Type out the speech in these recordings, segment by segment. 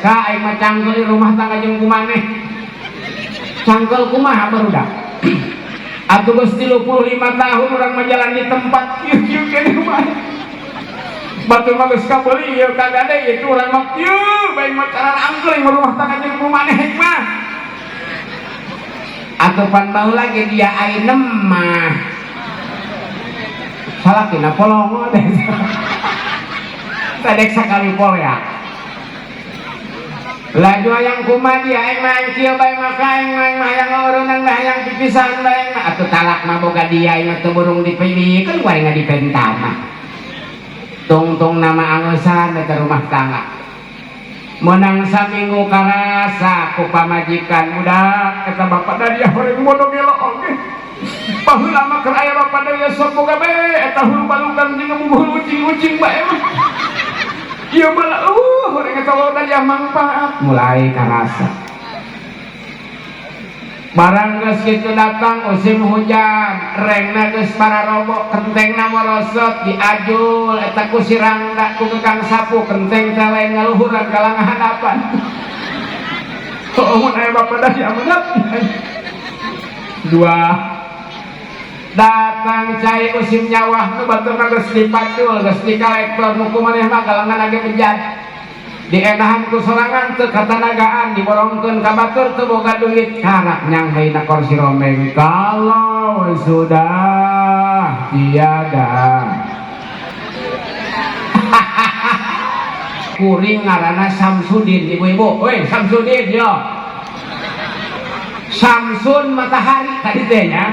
Ka aing mah cangkel di rumah tangga jeung kumaneh. Cangkel kumaha barudak? Atuh geus 35 tahun urang mah jalan di tempat kieu-kieu keneh mah. Batur mah geus kabeuli ieu kagade itu urang mah kieu bae mah cara angkel yang rumah tangga jeung kumaneh mah. Atuh pan baheula ge dia ayeuna mah. Salakina polongo deh. Tadek sakali porea. Laju hayang kumaha dia aing mah aing kieu bae mah ka aing mah hayang urunan mah hayang pipisan bae mah atuh talak mah boga dia aing mah teu burung dipilihkeun ku aing dipenta mah. Tungtung nama angosan eta rumah tangga. Menang saminggu karasa ku pamajikan budak eta bapak da dia horeng bodoh gelo oge. Baheula mah keur aya bapak da dia sok boga bae eta hulu balukan jeung ngebubuh ucing-ucing bae mah. Ieu mah horeng eta bapak da dia mangfaat mulai karasa. Barang geus kitu datang musim hujan, rengna geus pararobo, kentengna morosot diajul eta ku si rangda ku kekang sapu kenteng teh lain ngaluhuran ka hadapan. Oh, mun aya bapak da dia mah. Dua datang cai musim nyawah nu baturna geus dipacul geus dikalektor nu kumaneh mah galangan age bejat dienahan ku sorangan teu katanagaan diborongkeun ka batur teu boga duit karak nyangheuna kursi rombeng kalau sudah tiada. Kuring ngaranna Samsudin ibu-ibu, weh Samsudin yo. Samsun matahari tadi teh nya.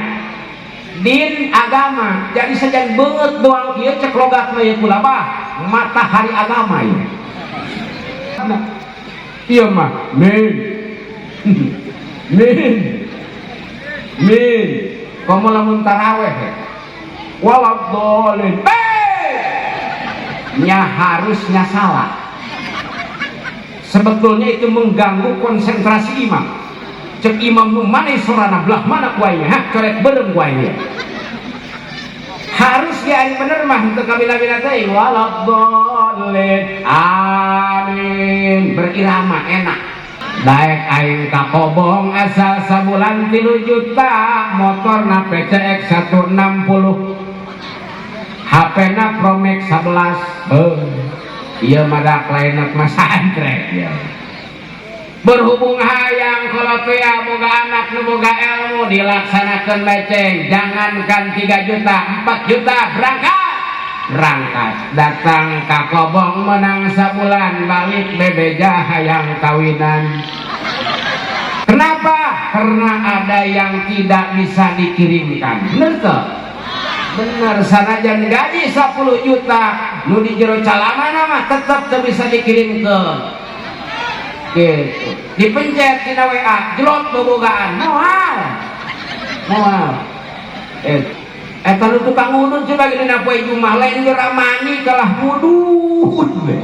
Din agama. Jadi sajan beungeut doang kieu cek logatna ieu kulabah matahari agama ieu. Ieu mah min. Min. Min. Komo lamun taraweh waladhdallin. Nya harusnya salah. Sebetulnya itu mengganggu konsentrasi imam. Cek imam nu mana sorana belah mana ku aing, ha coret beureum ku aing. Harus dia ari bener mah teu kabila-bila teh waladhdallin. Amin. Berirama enak. Daek aing ka Kobong asal sabulan 3 juta, motorna PCX 160. HP-na Pro Max 11. Beuh. Ieu mah dak lain mah santren ieu. Berhubung hayang kalau tea boga anak nu boga ilmu dilaksanakan leceng, jangankan 3 juta, 4 juta berangkat. Berangkat datang ka Kobong menang sabulan balik bebeja hayang kawinan. Kenapa? Karena ada yang tidak bisa dikirimkan. Bener tuh? Bener, sanajan gaji 10 juta nu di jero calamana mah tetep teu bisa dikirimkeun. Gitu. Dipencet tina WA, jelot bobogaan, moal. Moal. Eta nu tukang ngudud coba dina poe Jumat lain geura mandi kalah ngudud we.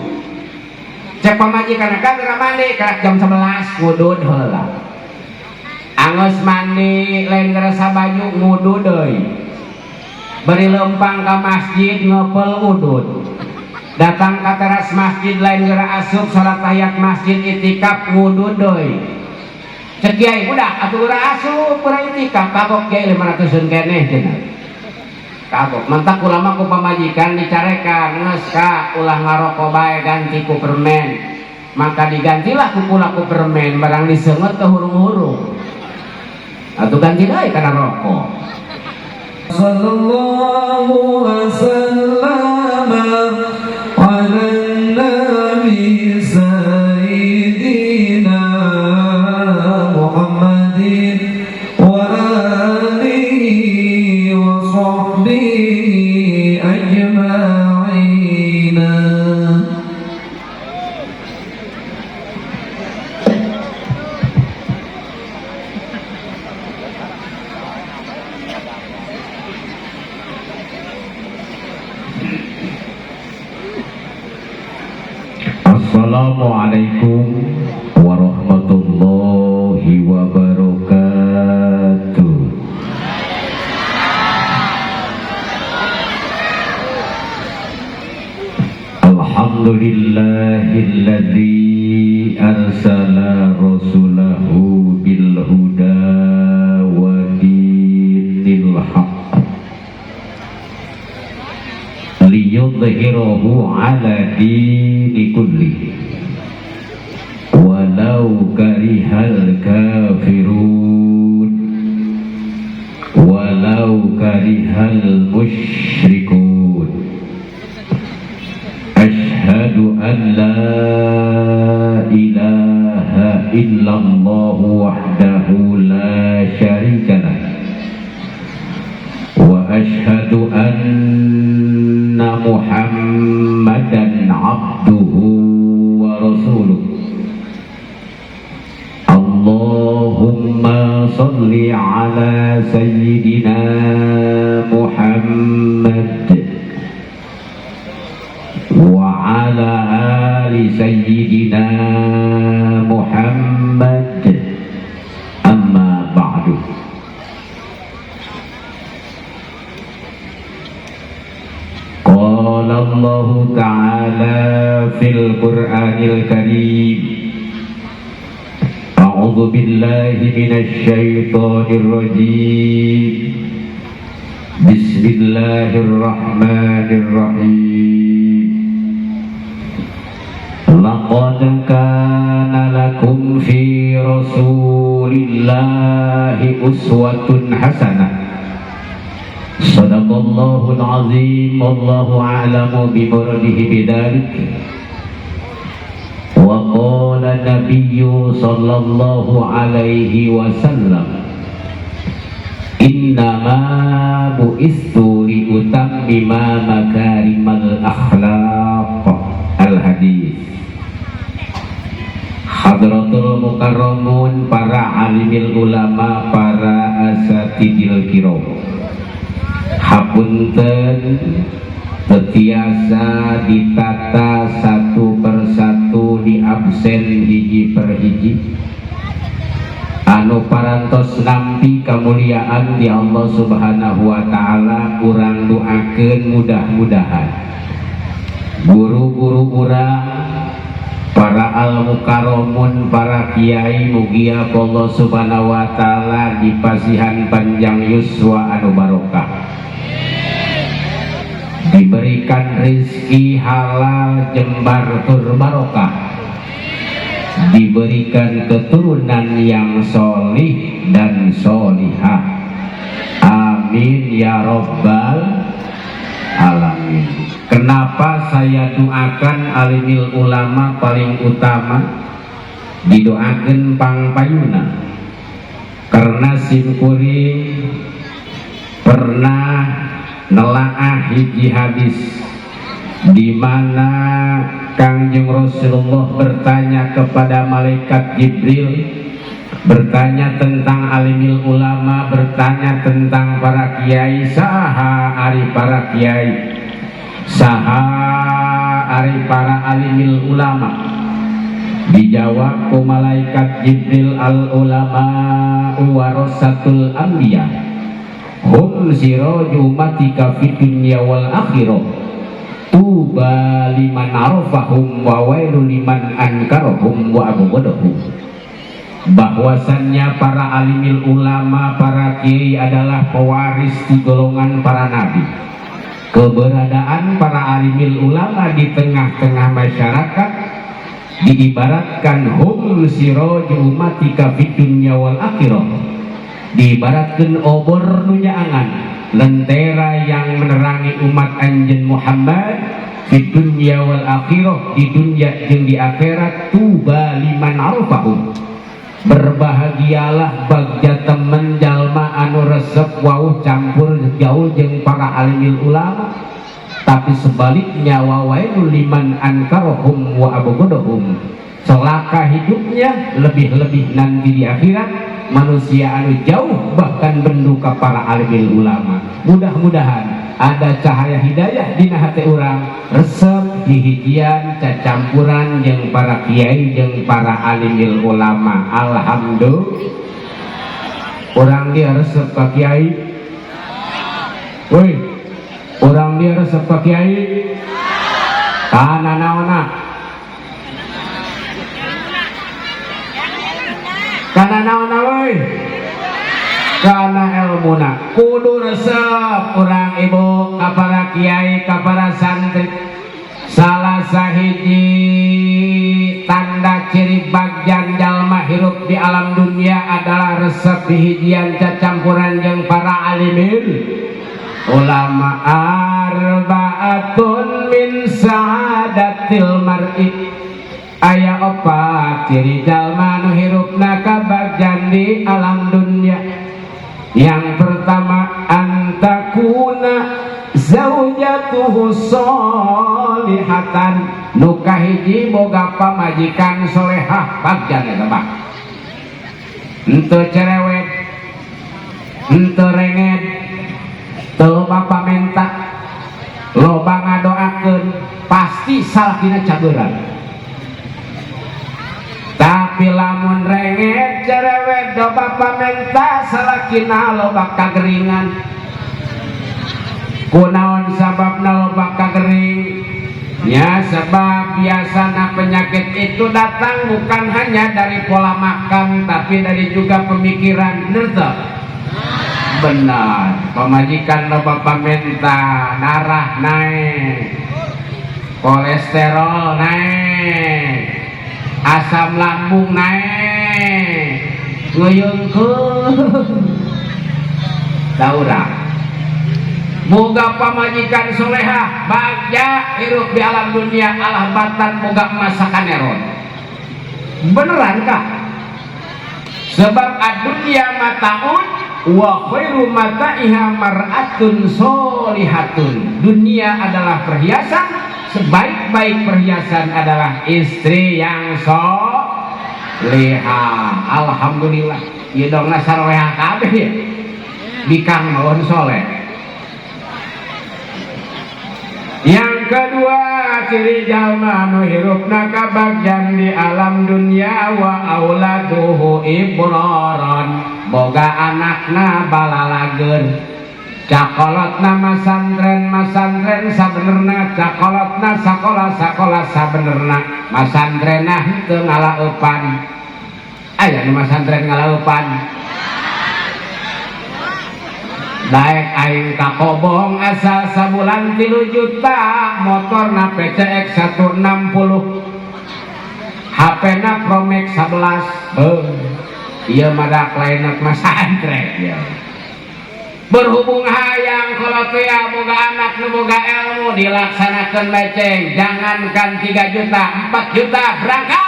Cek pamajikan ka geura mandi kalah jam 11 ngudud heula. Anggeus mandi lain geura sabaju ngudud deui. Bari lempang ka masjid ngepel ngudud. Datang ke teras masjid lain geura asup salat tahiyat masjid itikaf ngudud deui. Cek kiai budak atuh geura asup geura itikaf kagok kiai 500 keneh cenah. Kagok mantak ulama ku pamajikan dicarekan geus ka ulah ngaroko bae ganti ku permen. Maka digantilah ku kula ku permen barang diseungeut teu hurung-hurung. Atuh ganti deui kana rokok. Sallallahu wasallam ala nabi sayyidina Muhammadin wa alihi wa sahbihi ajma'in. Assalamualaikum warahmatullahi wabarakatuh. Alhamdulillahilladzi Arsala rasulahu bil huda wa dinil haqq liyudhhirahu ala dini kullihi walau karihal kafirun walau karihal musyrikun. Asyhadu an la ilaha illallah wahdahu la syarika lah wa asyhadu anna Muhammadan abduhu wa rasuluh. Allahumma salli ala sayyidina Muhammad wa ala ali sayyidina Muhammad. Amma ba'du. Qala Allah Ta'ala fil Qur'anil Karim, A'udzu billahi minasy syaithanir rajim. Bismillahirrahmanirrahim. Laqad kana lakum fi rasulillahi uswatun hasanah. Sadaqallahul azim. Wallahu a'lamu bimuradihi bidzalik. Wa qala nabiyyu sallallahu alaihi wasallam, innama bu'istu liutammima makarimal akhlaq. Al hadis. Hadratul mukarramun, para alimil ulama, para asatidil kiram, hapunten tetiasa ditata satu persatu, di absen hiji per hiji. Anu parantos nampi kemuliaan di Allah Subhanahu wa Ta'ala, urang doakeun mudah-mudahan guru-guru urang, para al-mukarramun, para kiai, mugia Allah Subhanahu wa Ta'ala dipasihan panjang yuswa anu barokah, diberikan rizki halal jembar tur barokah, diberikan keturunan yang solih dan solihah. Amin ya robbal alamin. Kenapa saya doakan alimil ulama paling utama didoakan pangpayuna? Karena simkuring pernah nelaah hiji hadis di mana Kangjeng Rasulullah bertanya kepada malaikat Jibril, bertanya tentang alimil ulama, bertanya tentang para kiai. Saha ari para kiai, saha ari para alimil ulama? Dijawab ku malaikat Jibril, al ulama warasatul anbiya hum siraju umatika fid dunya wal akhirah tuba liman arafahum wa wailu liman ankarahum wa abghadahum. Bahwasannya para alimil ulama, para kiai adalah pewaris di golongan para nabi. Keberadaan para alimil ulama di tengah-tengah masyarakat diibaratkan hum siraju umatika fid dunya wal akhirah, diibaratkan obor nu nyaangan, lentera yang menerangi umat anjeun Muhammad di dunya wal akhirah, di dunia jeung di akhirat. Tuba liman arafahum, berbahagialah bagja temen jalma anu resep wauh campur gaul jeung para alimil ulama. Tapi sebaliknya, wawailul liman ankarahum wa abghadahum, celaka hidupnya, lebih-lebih nanti di akhirat manusia anu jauh bahkan benduka para alimil ulama. Mudah-mudahan ada cahaya hidayah dina hati urang, resep dihijian cacampuran jeung para kiai jeung para alimil ulama. Alhamdulillah. Urang dia resep ka kiai, woi, urang dia resep ka kiai kana naonna? Karena naon euy? Karena ilmuna. Kudu resep urang ibu ka para kiai, ka para santri. Salah sahiji tanda ciri bagjan jalma hirup di alam dunia adalah resep hijian cacampuran jeung para alimin ulama. Arbaatun min sa'adatil mar'i, aya opat ciri jalma nu hirupna kabagjan di alam dunia. Yang pertama, antakuna zaujatuhu solihatan. Nu kahiji, boga pamajikan solehah, bagjan eta mah. Henteu cerewet, henteu renged, teu loba pamenta, loba ngadoakeun, pasti salakina cageuran. Tapi lamun renged, cerewet, loba pamenta, salakina loba kageringan. Kunaon sababna loba kagering? Ya, sebab biasanya penyakit itu datang bukan hanya dari pola makan, tapi dari juga pemikiran. Bener tuh? Benar. Pamajikan loba pamenta, darah naik, kolesterol naik, asam lambung naik, ngeyungkeun daurah. Boga pamajikan solehah, bagja hirup di alam dunia, alah batan boga masakan eron. Beneran kah? Sebab adunya mataun wa khairu mata'iha mar'atun solihatun. Dunia adalah perhiasan, sebaik-baik perhiasan adalah istri yang solehah. Alhamdulillah, ieu dong solehah kabeh ya. Bikang mawon soleh. Yang kedua, ciri jalma nu hirupna kabagjan di alam dunia, wa auladuhu ibroron, boga anakna balalageun. Cakolotna masantren masantren sabenerna, cakolotna sakola sakola sabenerna, masantrenna henteu ngalaeupan. Aya nu masantren ngalaeupan? Daek aing ka Kobong asal sabulan 3 juta, motorna PCX 160, HP na Pro Max 11. Heuh, ieu mah dak lain masantren ya. Berhubung hayang kalau tea boga anak nu boga ilmu, dilaksanakan meceng, jangankan 3 juta, 4 juta berangkat.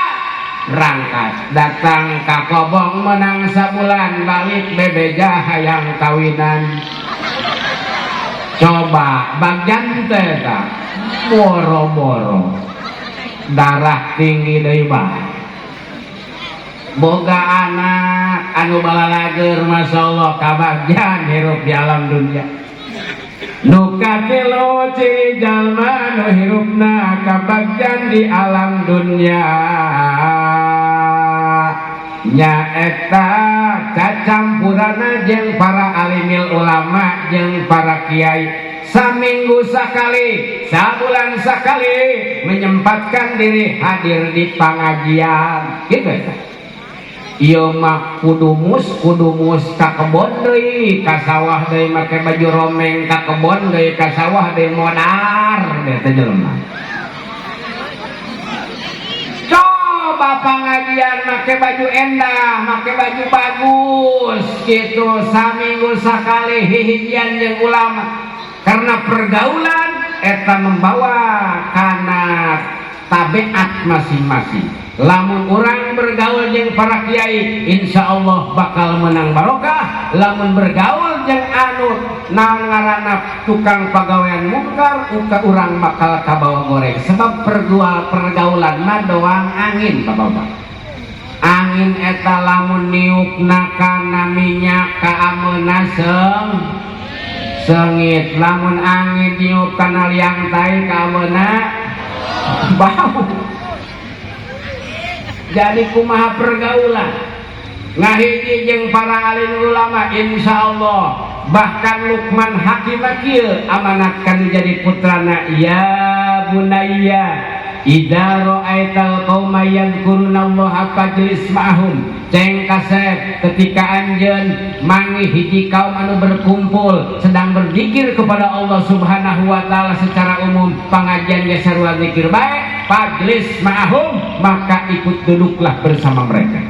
Berangkat datang ka Kobong, menang sabulan, balik bebeja hayang kawinan. Coba, bagjan teh ta? Boro-boro darah tinggi deui bah. Boga anak anu balalager, Masya Allah, kabagjan hirup di alam dunia. Nu katilu, ciri jalma nu hirupna kabagjan di alam dunia nyaeta cacampurana jeung para alimil ulama jeung para kiai. Saminggu sekali, sabulan sekali menyempatkan diri hadir di pengajian gitu ya. Ieu mah kudu mus ka kebon deui, ka sawah deui, make baju romeng ka kebon deui, ka sawah deui, modar deui teh jelema. Coba pengajian make baju endah, make baju bagus gitu, saminggu sekali hihijian jeung ulama, karena pergaulan eta membawa kana tabiat masing-masing. Lamun orang bergaul jeung para kiai, insya Allah bakal menang barokah. Lamun bergaul jeung anu naon ngaranna tukang pagawean mungkar, uka urang bakal kabawa goreng, sebab pergaulan mah doang angin, bapak-bapak. Angin eta lamun niupna kana minyak, kaameuna seungit. Lamun angin niup kana liang tai, kaameuna bau. Jadi kumaha pergaulan ngahiji jeung para alim ulama, insya Allah. Bahkan Lukman Hakim kieu amanatkan jadi putrana, ya bunayya. Idza ra'aital qauma yadhkurunallaha fajlis ma'ahum. Ceng kasep, ketika anjeun manggih hiji kaum anu berkumpul sedang berzikir kepada Allah Subhanahu wa taala, secara umum pengajian ge sarua zikir bae, fajlis ma'ahum, maka ikut duduklah bersama mereka.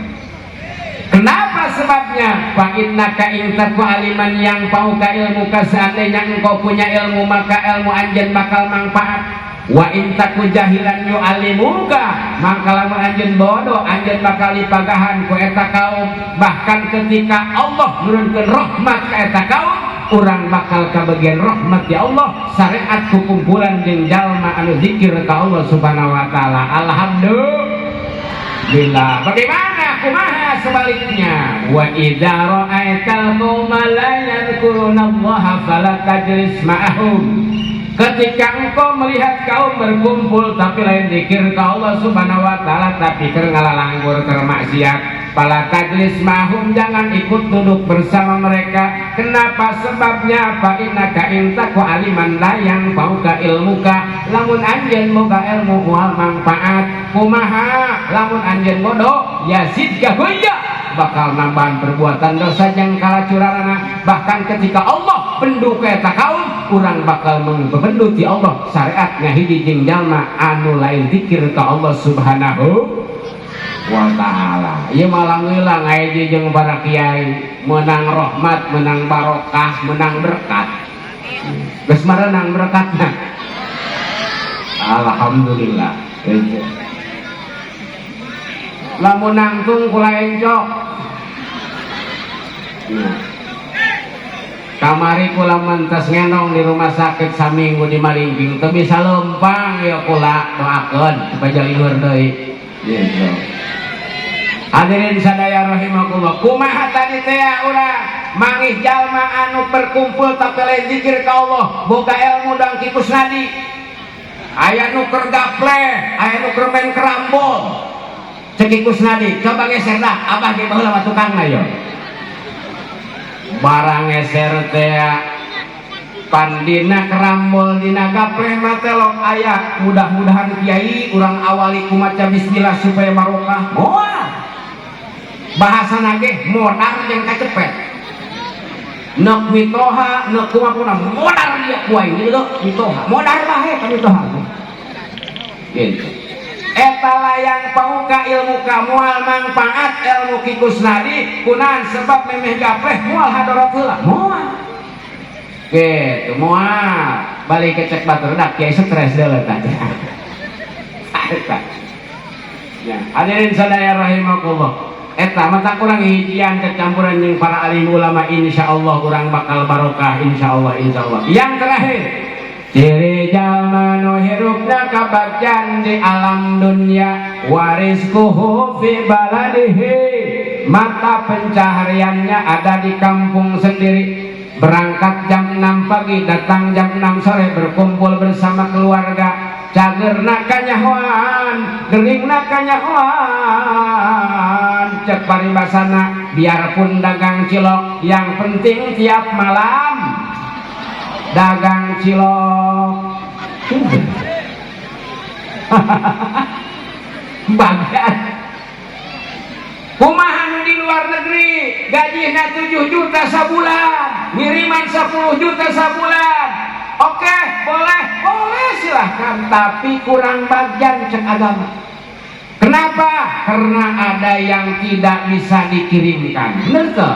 Kenapa sebabnya? Fa innaka in taku aliman yanfa'uka ilmuka, seandainya engkau punya ilmu, maka ilmu anjeun bakal manfaat. Wa in taku jahilan yu'allimuka, maka lamun anjeun bodoh, anjeun bakal dipagahan ku eta kaum. Bahkan ketika Allah nurunkeun rahmat ka eta kaum, urang bakal kabagian rahmat ya Allah, syariat ku kumpulan jeung jalma anu zikir ka Allah Subhanahu wa taala. Alhamdulillah. Bagaimana, kumaha sebaliknya? Wa idza ra'aital qauma la yadhkurunallaha fala tajlis ma'ahum. Ketika engkau melihat kaum berkumpul tapi lain zikir ke Allah Subhanahu wa taala, tapi keur ngalalanggur, keur maksiat, fala tajlis ma'ahum, jangan ikut duduk bersama mereka. Kenapa sebabnya? Fa innaka in taku aliman la yanfa'uka ilmuka, lamun anjeun boga ilmu moal manfaat. Kumaha lamun anjeun bodoh? Yazidka ghayya, bakal nambahan perbuatan dosa yang kalacuranana. Bahkan ketika Allah bendu ka eta kaum, urang bakal membendu ti Allah, syariat ngahiji jeung jalma anu lain zikir ka Allah Subhanahu wa taala. Ieu malah ngeulang ngaji jeung para kiai, menang rahmat, menang barokah, menang berkat. Geus marenang berkatna. Alhamdulillah. Gitu. Lamun nangtung kula encok. Nah. Kamari kula mentas ngenong di rumah sakit saminggu di Malingping, teu bisa lempang ya, kula doakeun supaya jalihur deui. Gitu. Hadirin sadaya rahimakumullah. Kumaha tadi teh urang manggih jalma anu berkumpul tapi lain zikir ka Allah, boga ilmu dang Ki Kusnadi. Aya nu keur gaple, aya nu keur main kerambol. Cek Ki Kusnadi, coba geser dah, abah ge baheula mah tukangna yo. Barang geser teh, pandina kerambol dina gaple mah telok aya. Mudah-mudahan kiai, urang awali ku maca bismillah supaya barokah. Moal. Bahasa nage modar jeung kacepet. Nek mitoha, nek kumaha modar dia ku aing gitu mitoha. Modar bae ka mitoha. Gitu. Eta la yanfa'uka ilmuka, moal manfaat ilmu Ki Kusnadi. Kunaon sebab? Memeh gapleh moal hadorot heula, moal gitu, moal balik ke cek batur dak kiai stres deuleu tah eta. Ya, hadirin sadaya rahimakumullah, eta mata kurang hijian kecampuran jeung para alim ulama, insyaallah urang bakal barokah, insyaallah, insyaallah. Yang terakhir, ciri jalma nu hirupna kabagjan di alam dunia, warizquhu fi baladihi, mata pencahariannya ada di kampung sendiri. Berangkat jam 6 pagi, datang jam 6 sore, berkumpul bersama keluarga. Cagerna kanyahoan, geringna kanyahoan. Cek paribasana, biarpun dagang cilok, yang penting tiap malam dagang cilok. Bagian kumaha nu di luar negeri, gajina 7 juta sabulan, ngiriman 10 juta sabulan? Oke, boleh, boleh, silahkan, tapi kurang bagian cek agama. Kenapa? Karena ada yang tidak bisa dikirimkan. Bener tuh?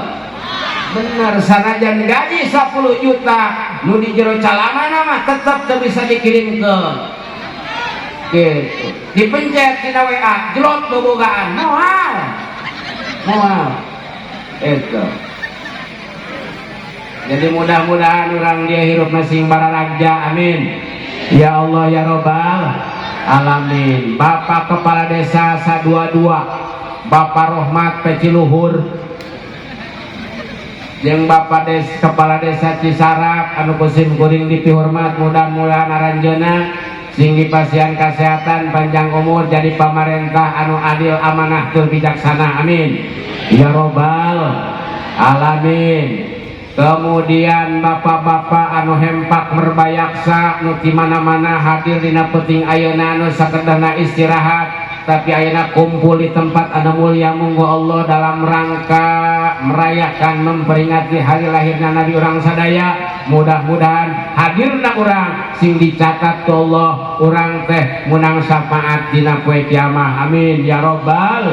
Bener, sanajan gaji 10 juta, nu di jero calana mah tetap teu bisa dikirim ke gitu. Dipencet dina WA, jelot bobogaan, moal. Moal. Itu. Jadi mudah-mudahan orang dia hirup masing bararagja, amin. Ya Allah ya Robbal alamin. Bapak Kepala Desa Sadua-dua, Bapak Rohmat Peciluhur, yang Bapak Kepala Desa Cisarap anu ku sim kuring dipihormat, mudah-mudahan aranjeuna sing dipasihan kesehatan, panjang umur, jadi pamarentah anu adil, amanah, tur bijaksana, amin ya robbal alamin. Kemudian bapak-bapak anu hempak merbayaksa nu di mana-mana hadir dina peuting ayeuna, anu sakedahna istirahat tapi ayeuna kumpul di tempat anu mulia munggu Allah dalam rangka merayakan, memperingati hari lahirnya Nabi urang sadaya. Mudah-mudahan hadirna urang sing dicatat ku Allah, urang teh menang syafaat dina poe kiamah. Amin ya robbal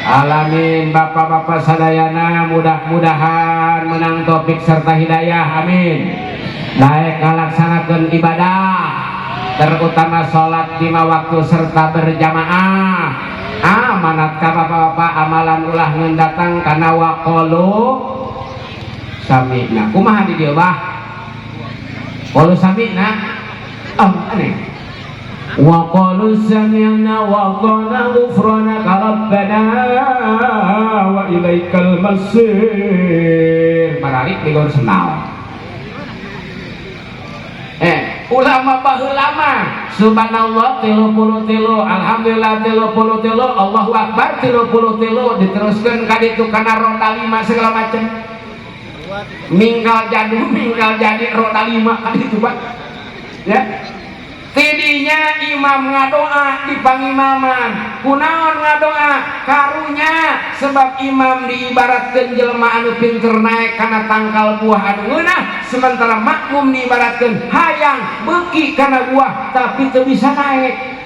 alamin. Bapak-bapak sadayana mudah-mudahan menang taufik serta hidayah, amin. Daek ngalaksanakeun ibadah, terutama sholat lima waktu serta berjamaah. Amanat ka bapak-bapak, amalan ulah ngendatang karena waqalu sami'na. Kumaha di dieu, bah? Qalu sami'na, oh aneh. وقالوا سمعنا وأطعنا غفرانك ربنا وإليك المصير. Baralik di sendal. Ulama baheula mah subhanallah 33, alhamdulillah 33, Allahu akbar 33, diteruskan ka ditu kana roda lima segala macam, minggal jadi, minggal jadi roda lima ka ditu, Pak, ya. Tidinya imam ngadoa di pangimaman. Kunaon ngadoa? Karunya, sebab imam diibaratkan jelema anu pinter naik kana tangkal buah anu ngeunah, sementara makmum diibaratkan hayang beuki kana buah tapi teu bisa naik.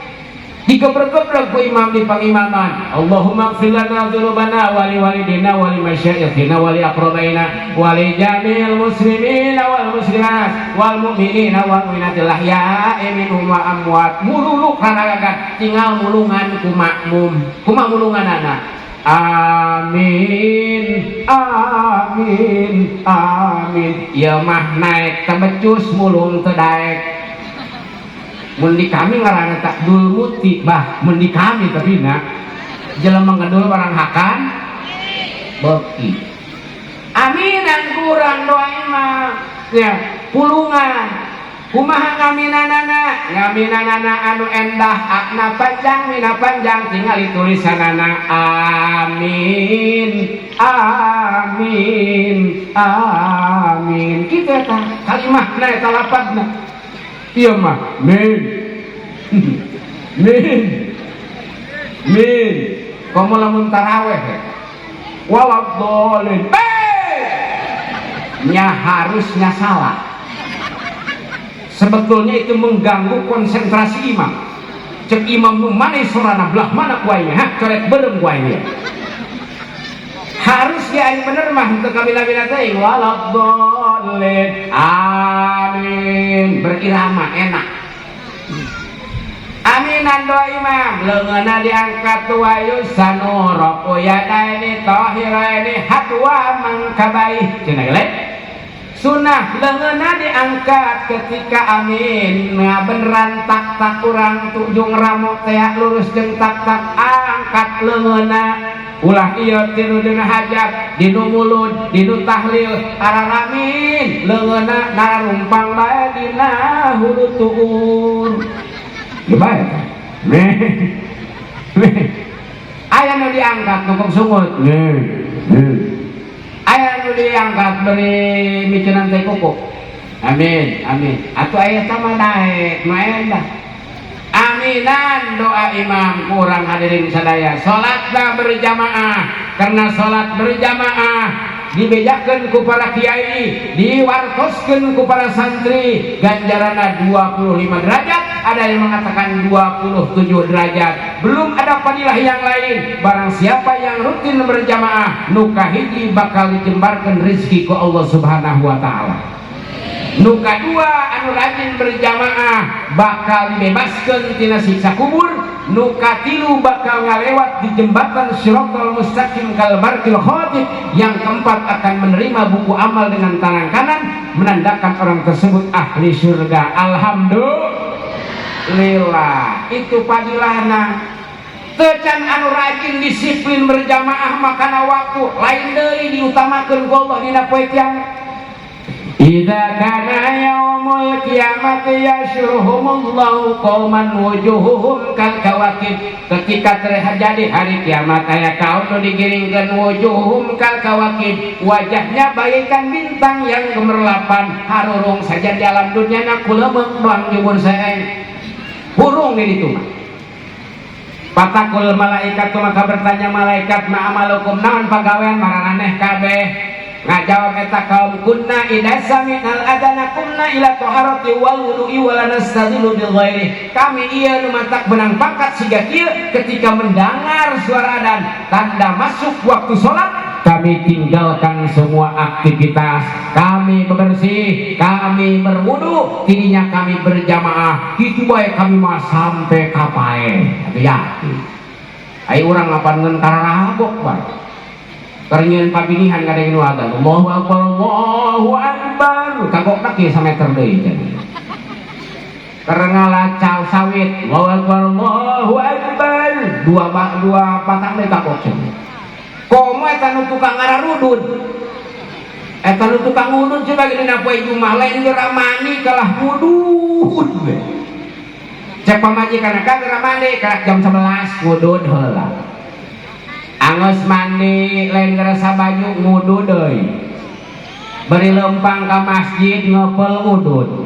Digebrek-gebrek ku imam di pangimaman, Allahumma gfir lana dzunubana wa li walidina wa li masyayikhina wa li aqrabaina wa li jami'il muslimina wal muslimat wal mu'minina wal mu'minatil ahya'i minhum wa amwat. Mululuk raragagan, tinggal mulungan ku makmum. Kumaha mulunganana? Amin, amin, amin. Ieu mah naek teu becus, mulung teu daek. Mun di kami ngaranna tak dul muti, bah, mun di kami. Tapi na jelema ngedul barang hakan beuki. Aminan kurang doa imam ya, pulungan. Kumaha ngaminanana? Ngaminanana anu endah, akna panjang, mina panjang, tinggal tulisanana amin, amin, amin, kitu eta kalimahna, eta lapadna. Ieu mah min, min, min. Komo lamun taraweh, waladhdallin nya, harusnya salah. Sebetulnya itu mengganggu konsentrasi imam. Cek imam, nu mana sorana, belah mana ku aing, ha, coret beureum ku aing. Harus ya, yang bener mah untuk kabila-bila teuing waladhdallin, amin, berirama enak. Aminan doa imam, leungeunna diangkat, wa yusanu rafu yadaini tahiraini hadwa mangkabai cenah ge. Sunnah leungeunna diangkat ketika amin. Nah, beneran tak tak kurang tujung ramo teh lurus jeung tak tak, angkat leungeunna. Ulah ieu tinu dina hajat, dinu mulud, dinu tahlil, araramin leungeunna nararumpang bae dina hulu tuur. Ieu bae teh. Meh meh, aya nu diangkat nukuk sungut, meh meh, aya nu diangkat beri micenan teh kuku, amin amin. Atuh aya sama daek nu endah. Aminan doa imam kurang. Hadirin sadaya, salatlah berjamaah, karena salat berjamaah dibejakeun ku para kiai, diwartoskeun ku para santri, ganjaranna 25 derajat, ada yang mengatakan 27 derajat. Belum ada fadilah yang lain. Barang siapa yang rutin berjamaah, nu kahiji bakal dijembarkan rezeki ku Allah Subhanahu wa taala. Nu kadua, anu rajin berjamaah bakal dibebaskan tina siksa kubur. Nu katilu, bakal ngalewat di jembatan Siratal Mustaqim kal barqil khatib. Yang keempat, akan menerima buku amal dengan tangan kanan, menandakan orang tersebut ahli surga. Alhamdulillah, itu fadilahna. Tecan anu rajin disiplin berjamaah makana waktu lain deui diutamakeun ku Allah dina poe kiamat. Idza kana yaumul qiyamati yahsyuruhumullahu qauman wujuhuhum kal kawakib. Ketika terjadi hari kiamat, aya kaum nu digiringkeun wujuhuhum kal kawakib, wajahnya bagaikan bintang yang gemerlapan. Harurung saja di alam dunia na kulemeuk doang jubur seeng hurung di ditu mah. Fataqulul malaikat, maka bertanya malaikat, ma amalukum, naon pagawean maraneh kabeh? Ngajawab eta kaum, kunna idza sami'nal adzana qumna ila taharati wal wudu'i wala nastadillu bi ghairi. Kami ieu nu matak menang pangkat siga kieu, ketika mendengar suara adan tanda masuk waktu salat, kami tinggalkan semua aktivitas, kami bersih, kami berwudu, tidinya kami berjamaah. Kitu bae kami mah sampai kapae. Atuh yakin ai urang ngapan ngeun kararabok bae. Keur nyieun pabinihan kadang nu adzan, Allahu akbar, Allahu akbar, kagokna kieu sameter deui cenah. Keur ngalacal sawit, Allahu akbar, Allahu akbar, dua batang deui kagok cenah. Komo eta nu tukang ngararudud, eta nu tukang ngudud coba dina poe Jumat lain geura mandi kalah ngudud we. Cek pamajikan ka geura mandi, karak jam 11 ngudud heula. Anggeus mandi lain ngerasa baju, ngudud deui. Bari lempang ka masjid ngepel udud.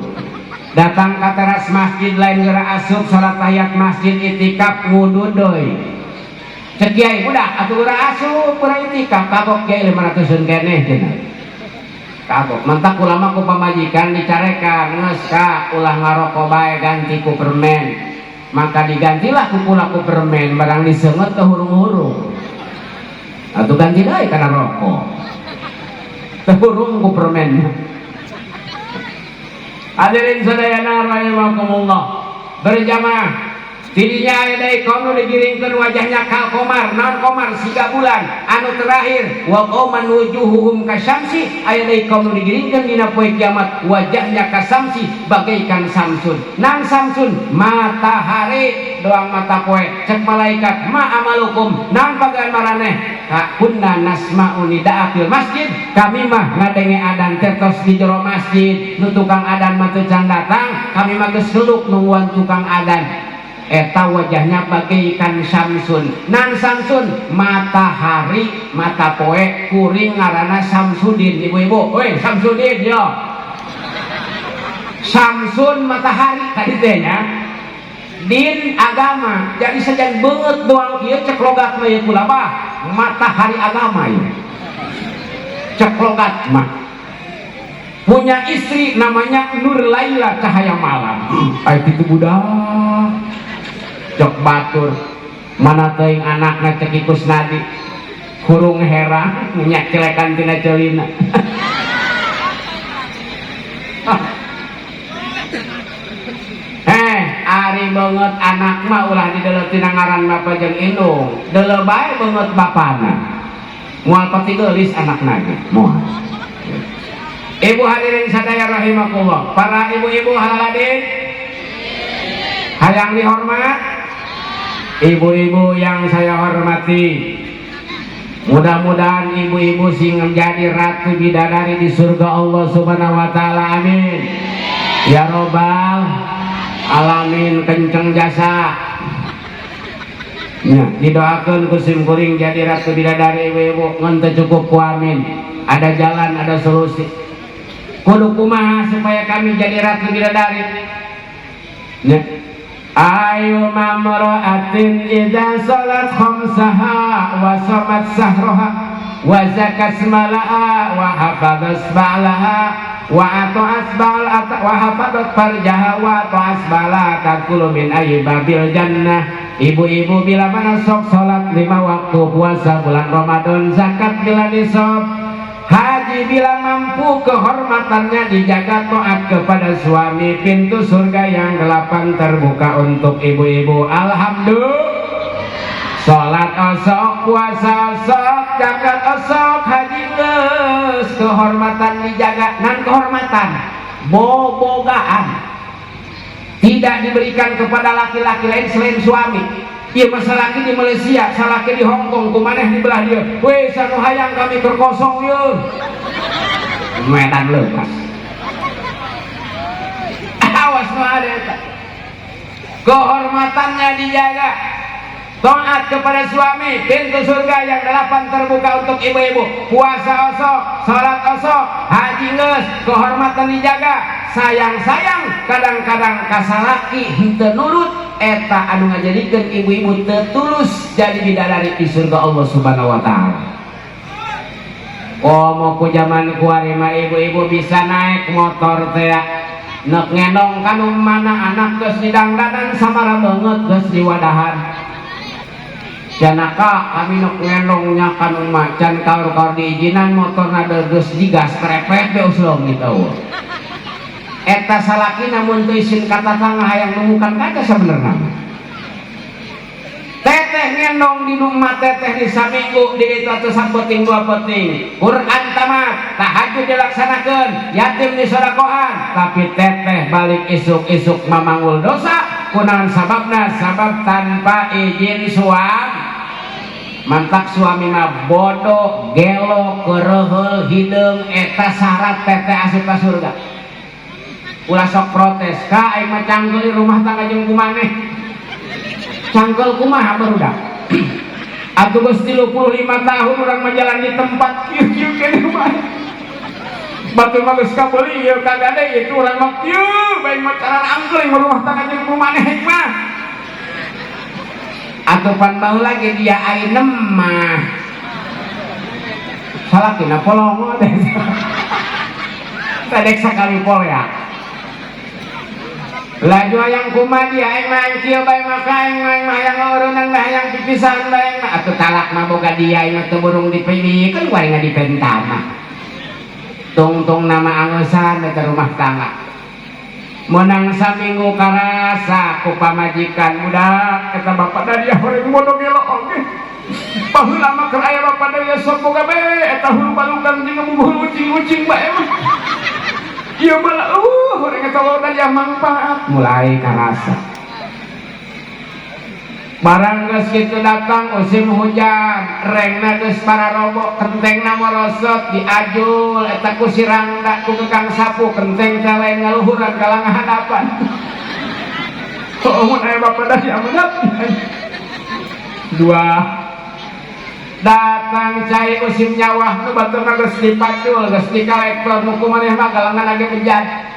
Datang ka teras masjid lain geura asup salat tahiyat masjid, itikaf, ngudud deui. Cek kiai, udah atuh geura asup geura itikaf, kagok kiai 500 keneh cenah. Kagok mantak ulama ku pamajikan dicarekan, geus ka ulah ngarokok bae, ganti ku permen. Maka digantilah ku kula ku permen, barang diseungeut teu hurung-hurung. Atuh ganti deui kana rokok. Teu hurung ku permen. Hadirin sadayana rahimakumullah. Berjamaah. Tidinya aya deui kaum nu digiringkeun wajahnya kal qamar, naon qamar, siga bulan. Anu terakhir, wa qauman wujuhuhum kasyamsi, aya deui kaum nu digiringkeun dina poe kiamat wajahnya kasamsi, bagaikan samsun. Nang samsun, matahari doang mata poe. Cek malaikat, ma amalukum, naon pagawean maraneh? Ka kunna nasma'u nidaa fil masjid, kami mah ngadenge adan teh tos di jero masjid, nu tukang adan mah teu can datang, kami mah geus seluk nungguan tukang adan. Eta wajahnya bagaikan samsun. Nan samsun, matahari mata poe. Kuring ngaranna Samsudin, ibu-ibu. Woi Samsudin yo, Samsun matahari tadi teh nya, din agama. Jadi sajan beungeut doang kieu, cek logat mah ieu kula bah matahari agama ieu. Cek logat mah punya istri namanya Nur Laila, cahaya malam. Ay kitu budak cok batur mana teuing anakna. Cek Kusnadi, hurung herang minyak celekan tina celina. Eh, ari beungeut anak mah ulah dideuleu tina ngaran bapa jeung indung, deuleu bae beungeut bapana, moal pati geulis anakna ge moal. Ibu hadirin sadaya rahimakumullah, para ibu-ibu halaladin hayang dihormat, ibu-ibu yang saya hormati, mudah-mudahan ibu-ibu sing menjadi ratu bidadari di surga Allah Subhanahu wa taala. Amin ya robbal alamin. Kenceng jasa ya, didoakan ku sim kuring jadi ratu bidadari ibu-ibu. Ngan teu cukup ku amin, ada jalan, ada solusi. Kudu kumaha supaya kami jadi ratu bidadari ya? Ayu mamra'atin idza salat khamsaha wa shamat sahraha wa zakat malaha wa hafadzat ba'laha wa ata'at ba'al wa hafadzat farjaha wa ata'at ba'laha tadkhulu min ayyi babil jannah. Ibu-ibu bila mana sok salat lima waktu, puasa bulan Ramadan, zakat bila nisab, haji bila mampu, kehormatannya dijaga, taat kepada suami, pintu surga yang delapan terbuka untuk ibu-ibu. Alhamdulillah. Salat osok, puasa osok, zakat osok, haji geus, kehormatan dijaga. Nan kehormatan bobogaan tidak diberikan kepada laki-laki lain selain suami. Iya, masa laki di Malaysia, salaki di Hong Kong, kumaneh di belah dia. Weh, sanu hayang kami terkosong ye. Medan lepas. Awas nu ada eta. Kehormatannya dijaga, taat kepada suami, pintu surga yang delapan terbuka untuk ibu-ibu. Puasa osok, sholat osok, haji geus, kehormatan dijaga. Sayang-sayang kadang-kadang ka salaki henteu nurut, eta anu ngajadikeun ibu-ibu teu tulus jadi bidadari di surga Allah Subhanahu wa Taala. Oh, mau ku zaman kuari mah ibu-ibu bisa naik motor teh nek ngendong kanu mana, anak geus didangdanan, samara banget geus diwadahan. Janaka kami nuk ngendongnya kanu macan kaur-kaur diizinan, motorna geus digas krepet be uslong gitu. Eta salaki namun teu isin ka tatangga, hayang numukan kaca. Sabenerna teteh ngendong di rumah teteh di saminggu di ditu atuh sapeting dua peting, Quran tamat, tahajud dilaksanakan, yatim disodakohan, tapi teteh balik isuk-isuk mamanggul dosa. Kunaon sababna? Sabab tanpa izin suami. Mantak suami mah bodoh, gelo, kereheul hideung, eta syarat teteh asup ka surga. Ulah sok protes ka aing mah, cangkeul rumah tangga jeung kumaneh. Cangkeul kumaha, barudak? Atuh geus 35 tahun urang mah jalan di tempat kieu-kieu keneh mah. Batur mah geus kabeuli ieu kagade itu, urang mah kieu bae mah cara angkeul rumah tangga jeung kumaneh mah. Atau pan baheula lagi dia ainem mah salakina polongo deh, tadek sakali pol ya. Laju hayang kumaha dia? Aing mah hayang kieu bae mah, aing mah, aing mah hayang ngeureunang bae, hayang pipisahan bae aing mah. Atuh talak mah boga dia, aing mah teu burung dipilihkeun, ku aing dipenta mah. Tungtung nama angeusan eta rumah tangga. Menang saminggu karasa ku pamajikan, budak eta bapak dari horeng bodoh gelo oge. Baheula mah keur aya bapak dari sok boga bae eta hulu balukan jeung hulu ucing-ucing bae mah. Ieu mah horeng eta bapak dari mangfaat mulai karasa. Barang geus kitu datang musim hujan, rengna geus pararobo, kentengna morosot, diajul eta ku si rangda ku kekang sapu, kenteng teh lain ngaluhuran kalah ngahadapan. Oh, mun aya bapak dari amanat. Dua datang cai musim nyawah nu baturna geus dipacul, geus dikalektor, nu kumaneh mah galangan ge bejat.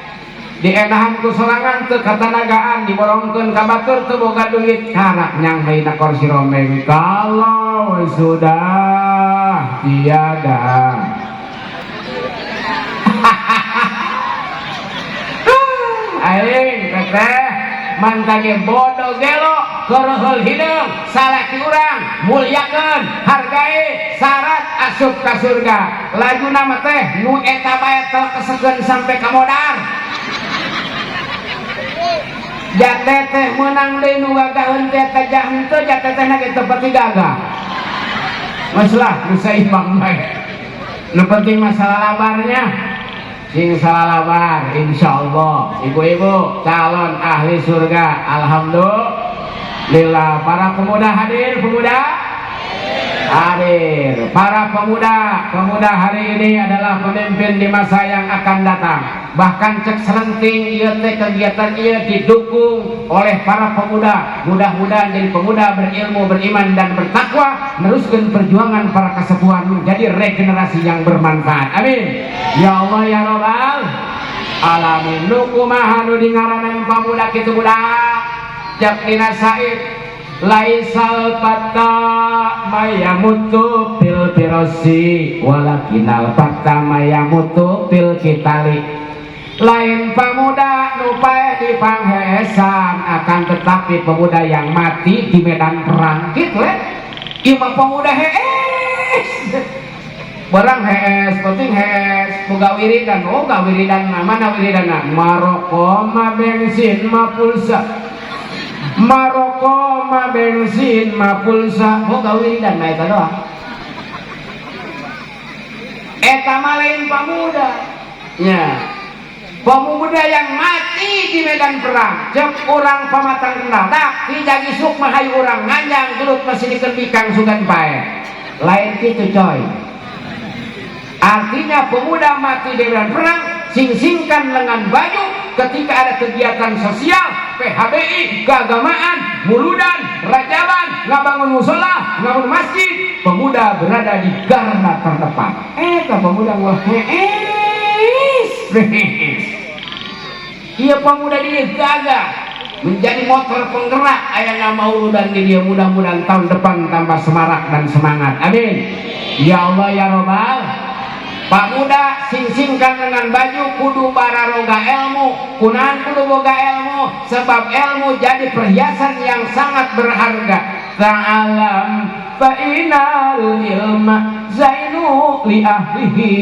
Dienahan ku sorangan teu katanagaan, diborongkeun ka batur teu boga duit, karak nyangheuna kursi rombeng kalau sudah tiada. Aing teteh mantage bodoh, gelo, kereheul hideung, salaki urang muliakeun, hargai, syarat asup ka surga. Laju nama teh nu eta bae telekesekeun sampai ka modar. Ja teteh menang deui nu gagaheun teh teh jah henteu, ja teteh na ge teu pati gagah. Masalah nu saimbang bae. Nu penting masalah labarnya sing salah labar, insyaallah ibu-ibu calon ahli surga. Alhamdulillah. Para pemuda hadir, pemuda hadir. Para pemuda, pemuda hari ini adalah pemimpin di masa yang akan datang. Bahkan cek selenting ieu teh kegiatan ieu didukung oleh para pemuda. Mudah-mudahan jadi pemuda berilmu, beriman dan bertakwa, meneruskan perjuangan para kasepuhan menjadi regenerasi yang bermanfaat. Amin. Ya Allah ya Robbal alamin. Nu kumaha nu dingaranan pemuda kitu budak? Cek dina Said, laisal fata mayamutu fil firasi walakinal fata mayamutu fil qitali. Lain pemuda nu paeh di panghesan, akan tetapi pemuda yang mati di medan perang gitu. Ieu mah pemuda hees, barang hees penting hees boga wiridan. Oh, boga wiridan mah mana wiridanna? Maroko ma bensin ma pulsa, maroko ma bensin ma pulsa. Boga wiridan mah eta doang. Eta mah lain pemuda nya, pemuda yang mati di medan perang. Cek urang pamatang kenal dak dijagi sukma, hayu urang nganjang gelut masih dikendikang sugan pae. Lain gitu coy. Artinya pemuda mati di medan perang, sing-singkan lengan baju. Ketika ada kegiatan sosial, PHBI, keagamaan, muludan, rajaban, ngabangun musola, ngabangun masjid, pemuda berada di garda terdepan. Ke pemuda wah hees. Iya, pemuda ini gagah menjadi motor penggerak aya mauludan di dia. Mudah-mudahan tahun depan tambah semarak dan semangat. Amin ya Allah ya Robbal. Pak muda sing-singkan dengan baju kudu bararoga ilmu. Kunaon kudu boga ilmu? Sebab ilmu jadi perhiasan yang sangat berharga. Ta'alam fa inal ilma zainu li ahlihi.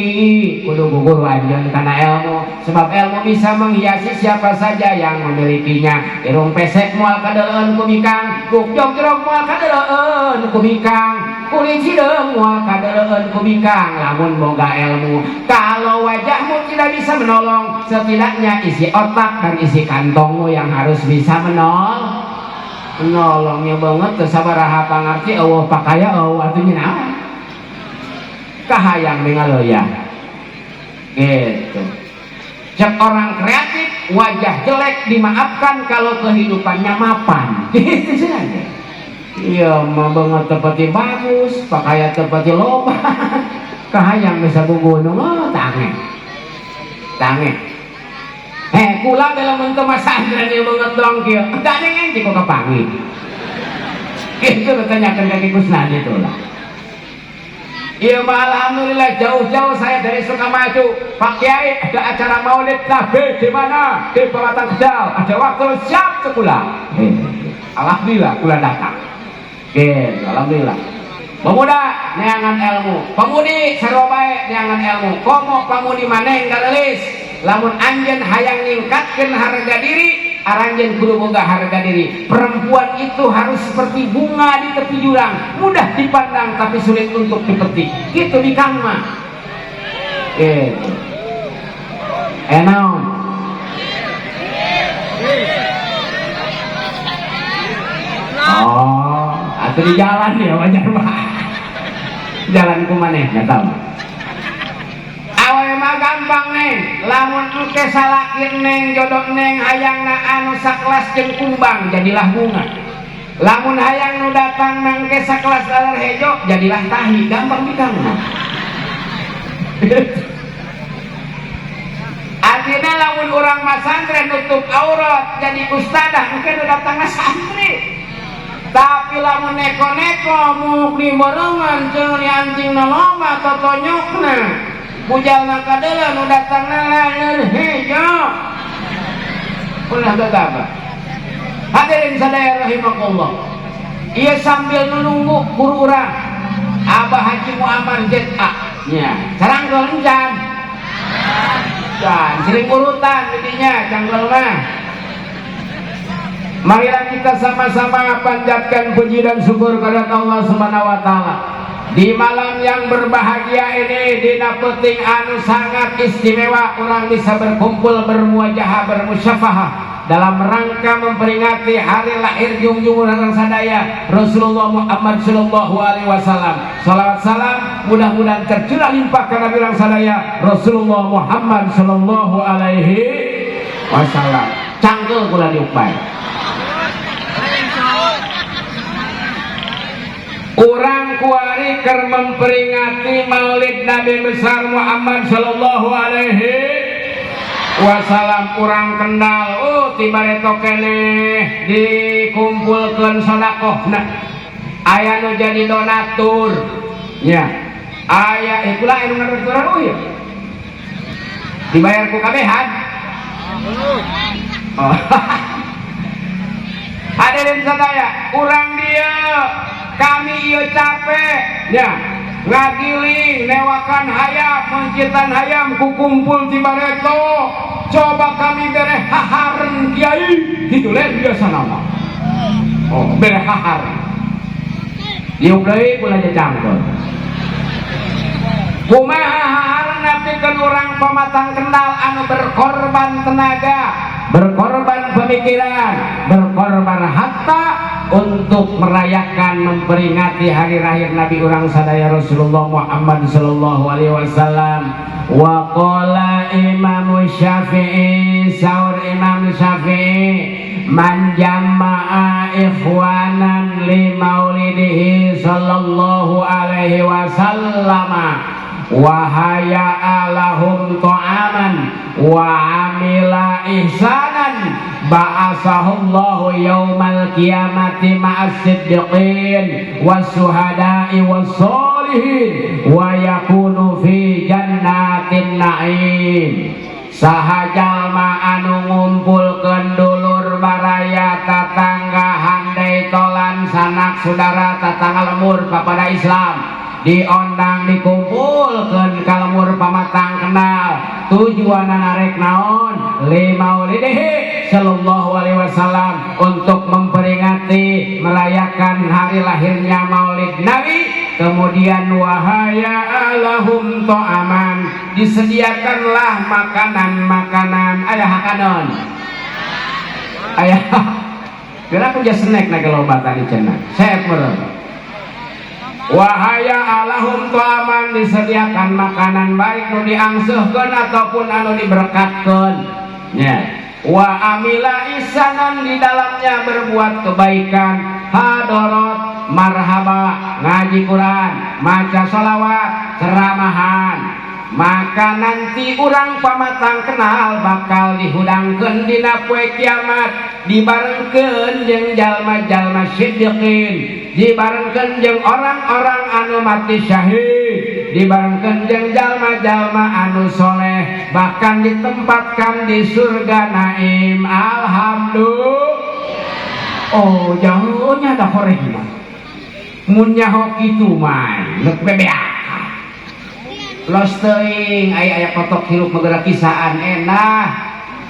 Kudu guguru anjeun kana ilmu, sebab ilmu bisa menghiasi siapa saja yang memilikinya. Irung pesek moal kadeuleun ku bikang, buk jogrok moal kadeuleun ku bikang, kulit hideung moal kadeuleun ku bikang lamun boga ilmu. Kalau wajahmu tidak bisa menolong, setidaknya isi otak dan isi kantongmu yang harus bisa menolongnya banget. Teu sabaraha pangarti, euweuh pakaya, euweuh atuh naon kahayang mingaloya gitu. Cek orang kreatif, wajah jelek dimaafkan kalau kehidupannya mapan. Gitu saja. Iya mah banget tepati bagus, pakaian tepati loba, kahayang bisa gunung. Oh, tange tange. Eh, kula dalam untuk masantren ieu banget dong kieu. Enggak ada yang kok kepanggih. Itu bertanyakan kaki Kusnadi itu lah. Iya mah alhamdulillah, jauh-jauh saya dari Sukamaju. Pak Kiai, ada acara Maulid Nabi di mana? Di Pematang Kendal. Ada waktu siap sekolah. Alhamdulillah kula datang. Gitu, alhamdulillah. Pemuda neangan ilmu, pemudi sarua bae neangan ilmu. Komo pamudi maneng garelis, lamun anjeun hayang ningkatkeun harga diri, aranjeun kudu boga harga diri. Perempuan itu harus seperti bunga di tepi jurang, mudah dipandang tapi sulit untuk dipetik. Gitu bikang mah. Gitu. Naon? Oh, atau di jalan ya wajar mah. Jalan ku maneh nggak tahu. Awewe mah gampang, neng. Lamun engke salaki neng, jodoh neng, hayangna anu sakelas jeung kumbang, jadilah bunga. Lamun hayang nu datang nang ke sakelas laler hejo, jadilah tahi. Gampang bikang mah. Artinya lamun urang masantren nutup aurat jadi ustadah, engke nu datang santri. Tapi lamun neko-neko muk di borongan ceuli anjing na loba totonyokna, bujalna kadeuleu, nu datangna laler hejo. Ulah gagabah. Hadirin sadaya rahimakumullah. Ieu sambil nunggu guru urang Abah Haji Muammar ZA nya. Sarangkeun encan. Can sering urutan didinya canggel mah. Marilah kita sama-sama panjatkan puji dan syukur kepada Allah Subhanahu wa taala. Di malam yang berbahagia ini, dina peuting anu sangat istimewa, orang bisa berkumpul, bermuajahah, bermusyafahah dalam rangka memperingati hari lahir junjungan urang sadaya Rasulullah Muhammad sallallahu alaihi wasallam. Salawat salam mudah-mudahan tercurah limpah ka Nabi urang sadaya Rasulullah Muhammad sallallahu alaihi wasallam. Cangkel kula diuk bae. Urang kuari keur memperingati Maulid Nabi besar Muhammad sallallahu alaihi wasallam. Urang Kendal, oh, ti bareto keneh dikumpulkeun sedekahna, aya nu jadi donatur nya, aya ikulah anu ngadonatur. Oh iya, dibayar ku kabehan. Oh. Hadirin sadaya, urang dia kami ieu capek ya ngagiling, newakan hayam, mencitan hayam kukumpul di bareto. Coba kami bere haharen kiai gitu lain biasa nama. Oh, bere haharen diuk deui kula cangkul. Kumaha haharen nepikeun urang Pematang Kendal anu berkorban tenaga, berkorban pemikiran, berkorban harta untuk merayakan, memperingati hari lahir Nabi urang sadaya Rasulullah Muhammad sallallahu alaihi wasallam. Wa qala Imam Syafi'i, saur Imam Syafi'i, man jama'a ikhwanan li maulidihi sallallahu alaihi wasallam wa hayya lahum ta'aman wa amila ihsanan ba'asahullahu yaumal qiyamati ma'as siddiqin was-suhada'i was-solihin wa yakunu fi jannatin na'im. Saha jalma anu ngumpulkeun dulur, baraya, tatangga, handai tolan, sanak saudara, tatangga lembur kepada Islam, diondang, dikumpulkeun ka lembur Pamatang Kendal, tujuan arek naon? Li maulidihi sallallahu alaihi wasallam, untuk memperingati, merayakan hari lahirnya Maulid Nabi. Kemudian wahaya alahum to'aman, disediakanlah makanan-makanan. Aya hakanon, aya. Kira aku just snack na loba tadi cenah. Saya meureun. Wahaya alahum to'aman, disediakan makanan, baik nu diangseuhkeun ataupun anu diberkatkeun nya. Wa amila ihsanan, di dalamnya berbuat kebaikan, hadorot, marhaba, ngaji Quran, maca sholawat, ceramahan, maka nanti urang Pamatang Kendal bakal dihudangkeun dina poe kiamat, dibarengkeun jeung jalma-jalma siddiqin, dibarengkeun jeung orang-orang anu mati syahid, dibarengkeun jeung jalma-jalma anu soleh, bahkan ditempatkan di surga naim. Alhamdulillah. Oh, jauhnya ada horeh mah mun nyaho kitu mah neuk bebeak los teuing. Aya aya kotok hirup megera kisaan enak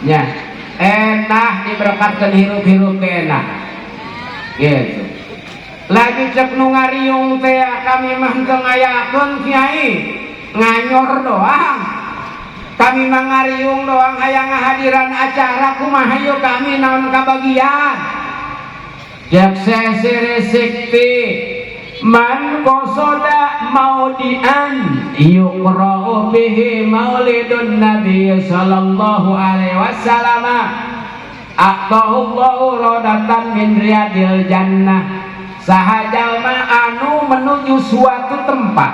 nya, enak diberkatkeun, hirup-hirup teh enak gitu. Lagi cek nu ngariung teh, kami mah teu ngayakeun, kiai, nganyor doang kami mah, ngariung doang, hayang ngahadiran acara. Kumaha yeuh kami, naon kabagian? Cek sesiri sikti, man qasoda maudian yuqra'u fihi maulidun nabi sallallahu alaihi wasallam a'tahu radatan min riyadil jannah. Saha jalma anu menuju suatu tempat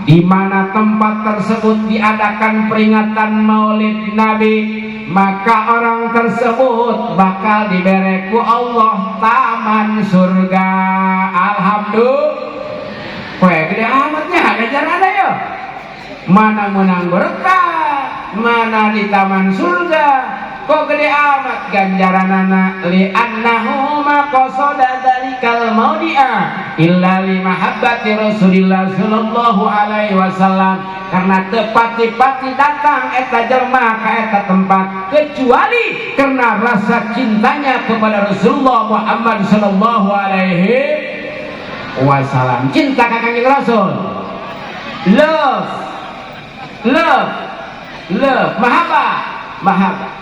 di mana tempat tersebut diadakan peringatan Maulid Nabi, maka orang tersebut bakal diberi ku Allah taman surga. Alhamdulillah. Weh, gede amatnya ganjaran ya. Mana menang berkat, mana di taman surga. Kok gede amat ganjaranana? Li annahu ma qasada dzalikal maudi'a illa li mahabbati Rasulillah sallallahu alaihi wasallam, karena tepati-pati datang eta jelma ka eta tempat kecuali karena rasa cintanya kepada Rasulullah Muhammad sallallahu alaihi wasallam. Cinta ka Kanjeng Rasul, love, love, love, mahabbah, mahabbah.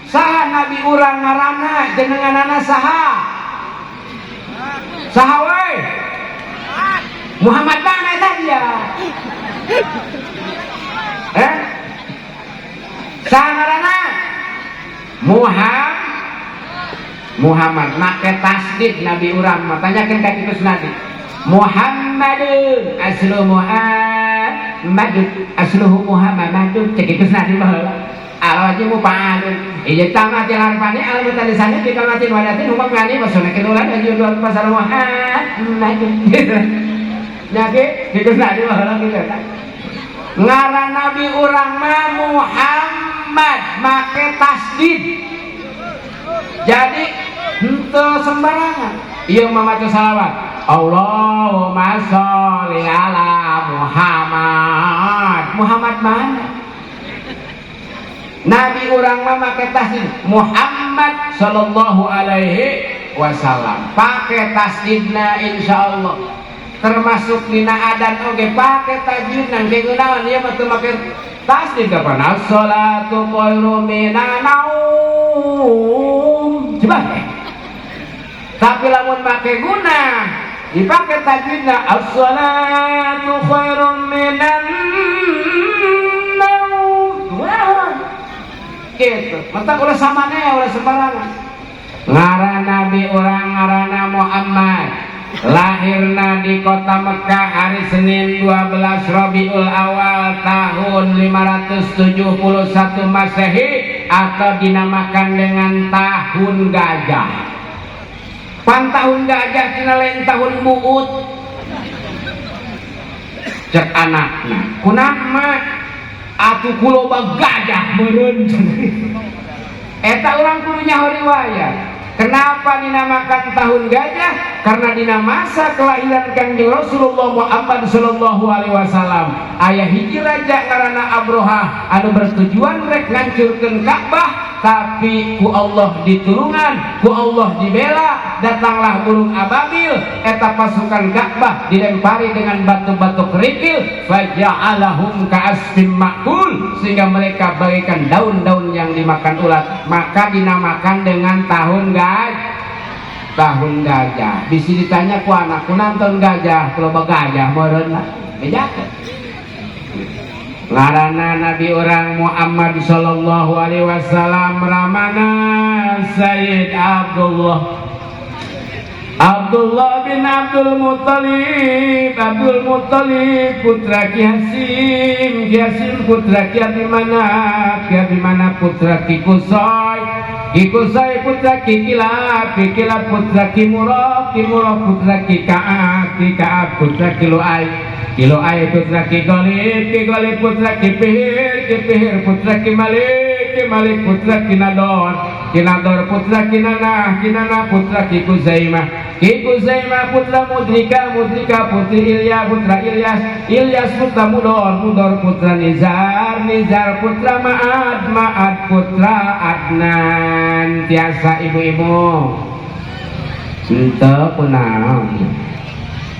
Saha nabi urang ngaranna, jenenganana saha? Saha we? Muhammad mana eta dia? Eh, saha ngaranna? Muhammad. Muhammad make tasdid nabi urang mah. Tanyakeun ka kitus nabi Muhammadun aslu Muhammadun asluhu Muhammadun, cek kitus nabi baheula. Al wajibu fa'alun ijtama til harfani al mutalisani fi kalimatin wadatin huma ngani masuna kinulan ajudan pasal Muhammadun nya ge kitus nabi baheula kitu. Eta ngaran nabi urang mah Muhammad make tasdid, jadi henteu sembarangan. Ieu mah maca salawat, Allahumma sholli ala Muhammad. Muhammad mana? Nabi urang mah make tasdid, Muhammad sallallahu alaihi wasallam pakai tasdidna. Insyaallah termasuk dina adan oge pake tajwid. Nang kunaon ieu mah teu make tasdid? Kapan as-salatu khairu minan naum? Coba, tapi lamun make guna dipakai tajwidna, as-salatu khairum minan naum. Wah. Gitu. Matak ulah samane, ulah sembarangan. Ngaran Nabi urang ngaranna Muhammad. Lahirna di kota Mekah hari Senin 12 Rabiul Awal tahun 571 Masehi atau dinamakan dengan tahun gajah. Pan tahun gajah cenah, lain tahun buut. Cek anakna, "Kunaha atuh?" "Ku loba gajah meureun." Eta urang kudu nyaho riwayat. Kenapa dinamakan tahun gajah? Karena dina masa kelahiran Kanjeng Rasulullah Muhammad sallallahu alaihi wasallam aya hiji raja ngaranna Abroha anu bertujuan rek ngancurkeun Ka'bah, tapi ku Allah ditulungan, ku Allah dibela, datanglah burung ababil, eta pasukan Ka'bah dilempari dengan batu-batu kerikil, faja'alahum ka'asfim ma'kul, sehingga mereka bagaikan daun-daun yang dimakan ulat, maka dinamakan dengan tahun gajah. Tahun gajah. Bisa ditanya ku anak, "Kunaon tahun gajah?" "Kalau gajah meureun lah." Bejakeun. Ngaranna Nabi urang Muhammad sallallahu alaihi wasallam, ramana Sayyid Abdullah, Abdullah bin Abdul Muttalib, Abdul Muttalib putra Ki Hasim, Ki Hasim putra Ki Abi Manaf, Ki Abi Manaf putra Ki Kusai, Ki Kusai putra Ki Kilab, Ki Kilab putra Ki Murrah, Ki Murrah putra Ki Ka'ab, Ki Ka'ab putra Ki Lu'ai, Ki Lu'ai putra Ki Ghalib, Ki Ghalib putra Ki Fihir, Ki Fihir putra Ki Malik, Ki Malik putra Ki Nador, Ki Nador putra Kinanah, Kinanah putra Ki Kuzaimah, Ki Kuzaimah putra Mudrika, Mudrika putri Ilya, putra Ilyas, Ilyas putra Mudor, Mudor putra Nizar, Nizar putra Ma'ad, Ma'ad putra Adnan. Tiasa, ibu-ibu? Henteu kunaon?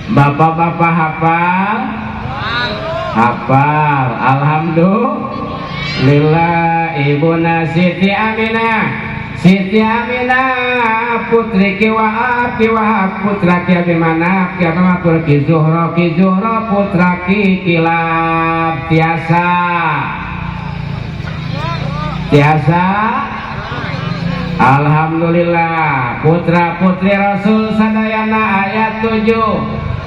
Bapak-bapak hafal? Hafal. Alhamdulillah. Ibuna Siti Aminah, Siti Aminah putri Ki Wahab, Ki Wahab putra Ki Abi Manaf, Ki Abi Manaf putra Ki Zuhra, Ki Zuhra putra Ki Kilab. Tiasa? Tiasa. Alhamdulillah. Putra putri Rasul sadayana aya 7,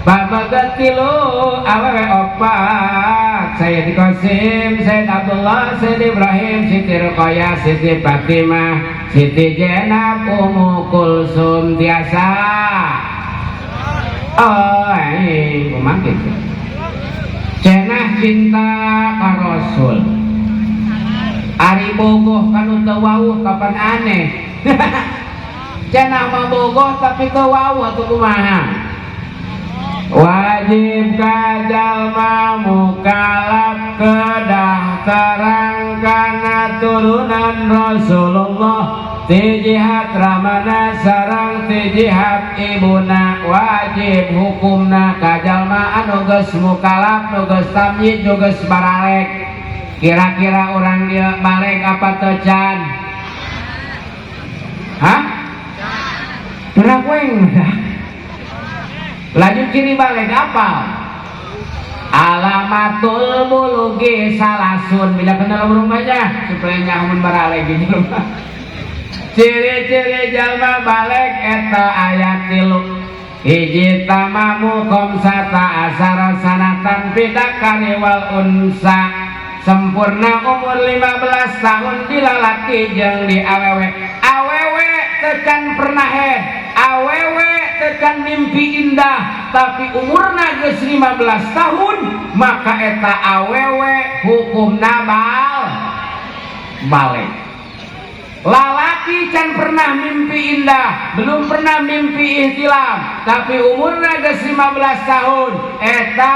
babaget 3, awewe 4: Sayyid Qasim, Sayyid Abdullah, Sayyid Ibrahim, Siti Ruqayyah, Siti Fatimah, Siti Jenab, Ummu Kulsum. Tiasa? Oh, kumaha kitu? Cenah cinta ka Rasul. Ari bogoh kanu teu wawuh kapan aneh. Cenah mah bogoh tapi teu wawuh atuh kumaha? Wajib ka jalma mukalaf kedah terang kana turunan Rasulullah ti jihat ramana sareng ti jihat ibuna. Wajib hukumna ka jalma anu geus mukalaf, nu geus tamyiz, nu geus baralek. Kira-kira orang dia baleg apa teu can? Hah? Gerak weng. Lanjut, ciri baleg apa? Alamatul bulugi salasun. Bila kenal rumahnya supaya nyamun baraleg gitu. Ciri-ciri jalma baleg eta aya 3. Hiji, tamamu khamsata asyara sanatan fidzakari wal unsa, sempurna umur 15 tahun di lalaki jeung di awewe. Awewe tecan pernah head, awewe tecan mimpi indah, tapi umurna geus 15 tahun, maka eta awewe hukumna baleg. Lalaki can pernah mimpi indah, belum pernah mimpi ihtilam, tapi umurna geus 15 tahun, eta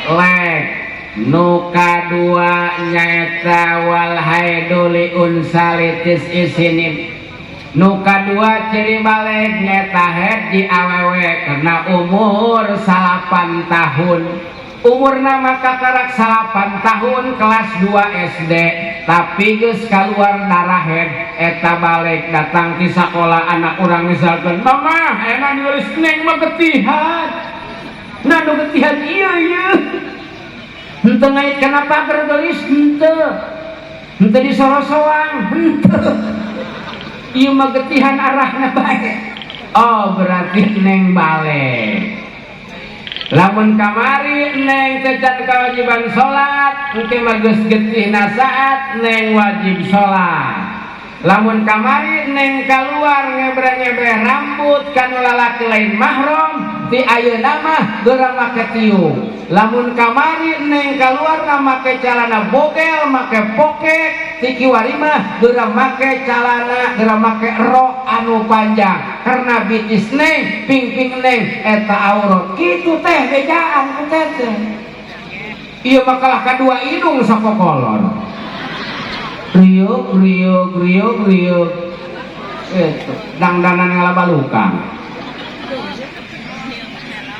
baleg. Nu kadua nyaeta wal haidu li unsa li tis'i sinin. Nu kadua ciri baleg nyaeta head di awewe karena umur 9 tahun. Umurna maka karak 9 tahun, kelas 2 SD, tapi geus keluar darah head, eta baleg. Datang di sekolah anak urang misalkan, "Mama, enak nulis neng mah getihan." Nah, nu getihan iya iya. Henteu ngait kana pager geulis henteu. Henteu disorosoang, henteu. Ieu mah getihan arahna bae. Oh, berarti neng balik. Lamun kamari neng teu can kewajiban salat, engke mah geus getihna saat neng wajib salat. Lamun kamari neng keluar ngebre-ngebre rambut kanu lalaki lain mahram, ti ayeuna mah geura make tiung. Lamun kamari neng keluar make calana bogel, make pokek, ti kiwari mah geura make calana, geura make rok anu panjang. Karena bitis neng, pingping neng eta aurat. Kitu teh bejaan ku teteh. Ieu mah kalah kadua indung sakokolor. Riuk, riuk, riuk, riuk. Itu dangdanan ngalabalukang.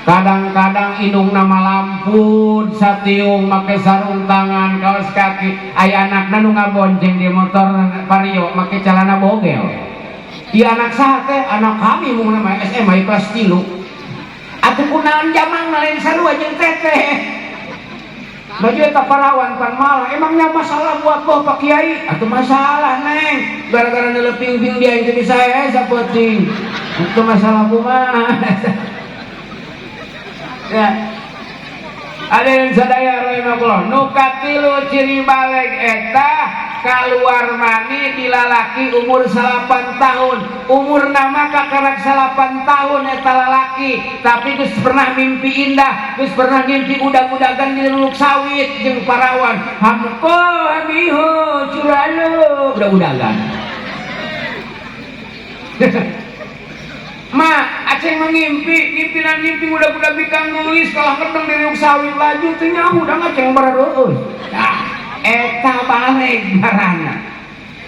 Kadang-kadang indung nama lampun satiung make sarung tangan kaos kaki, aya anakna nu ngabonceng di motor Vario make celana bogel. Ieu anak saha teh? Anak kami mun nama SMA kelas 3. Atuh kunaon jamang lain sarua jeung teteh. Baju eta parawan pan malah, emangnya masalah buat boh Pak Kiai? Atuh masalah neng, gara-gara neuleuh ping dia yang bisa sapenting. Itu masalah kumaha? Ya. Ada yang sadaya rahimakumullah. Nu katilu ciri balig eta kaluar mani di lalaki umur 8 tahun. Umur nama kakarak 8 tahun eta lalaki, tapi geus pernah mimpi indah, geus pernah mimpi udag-udagan di luluk sawit jeung parawan. Hamko hamiho curalo udag-udagan. Ma, aceng mengimpi, ngimpinan ngimpi udah-udah bikang nulis kalah ngedeng di luluk sawit laju teu nyaho da aceng bareueus. Nah, eta balig ngaranna.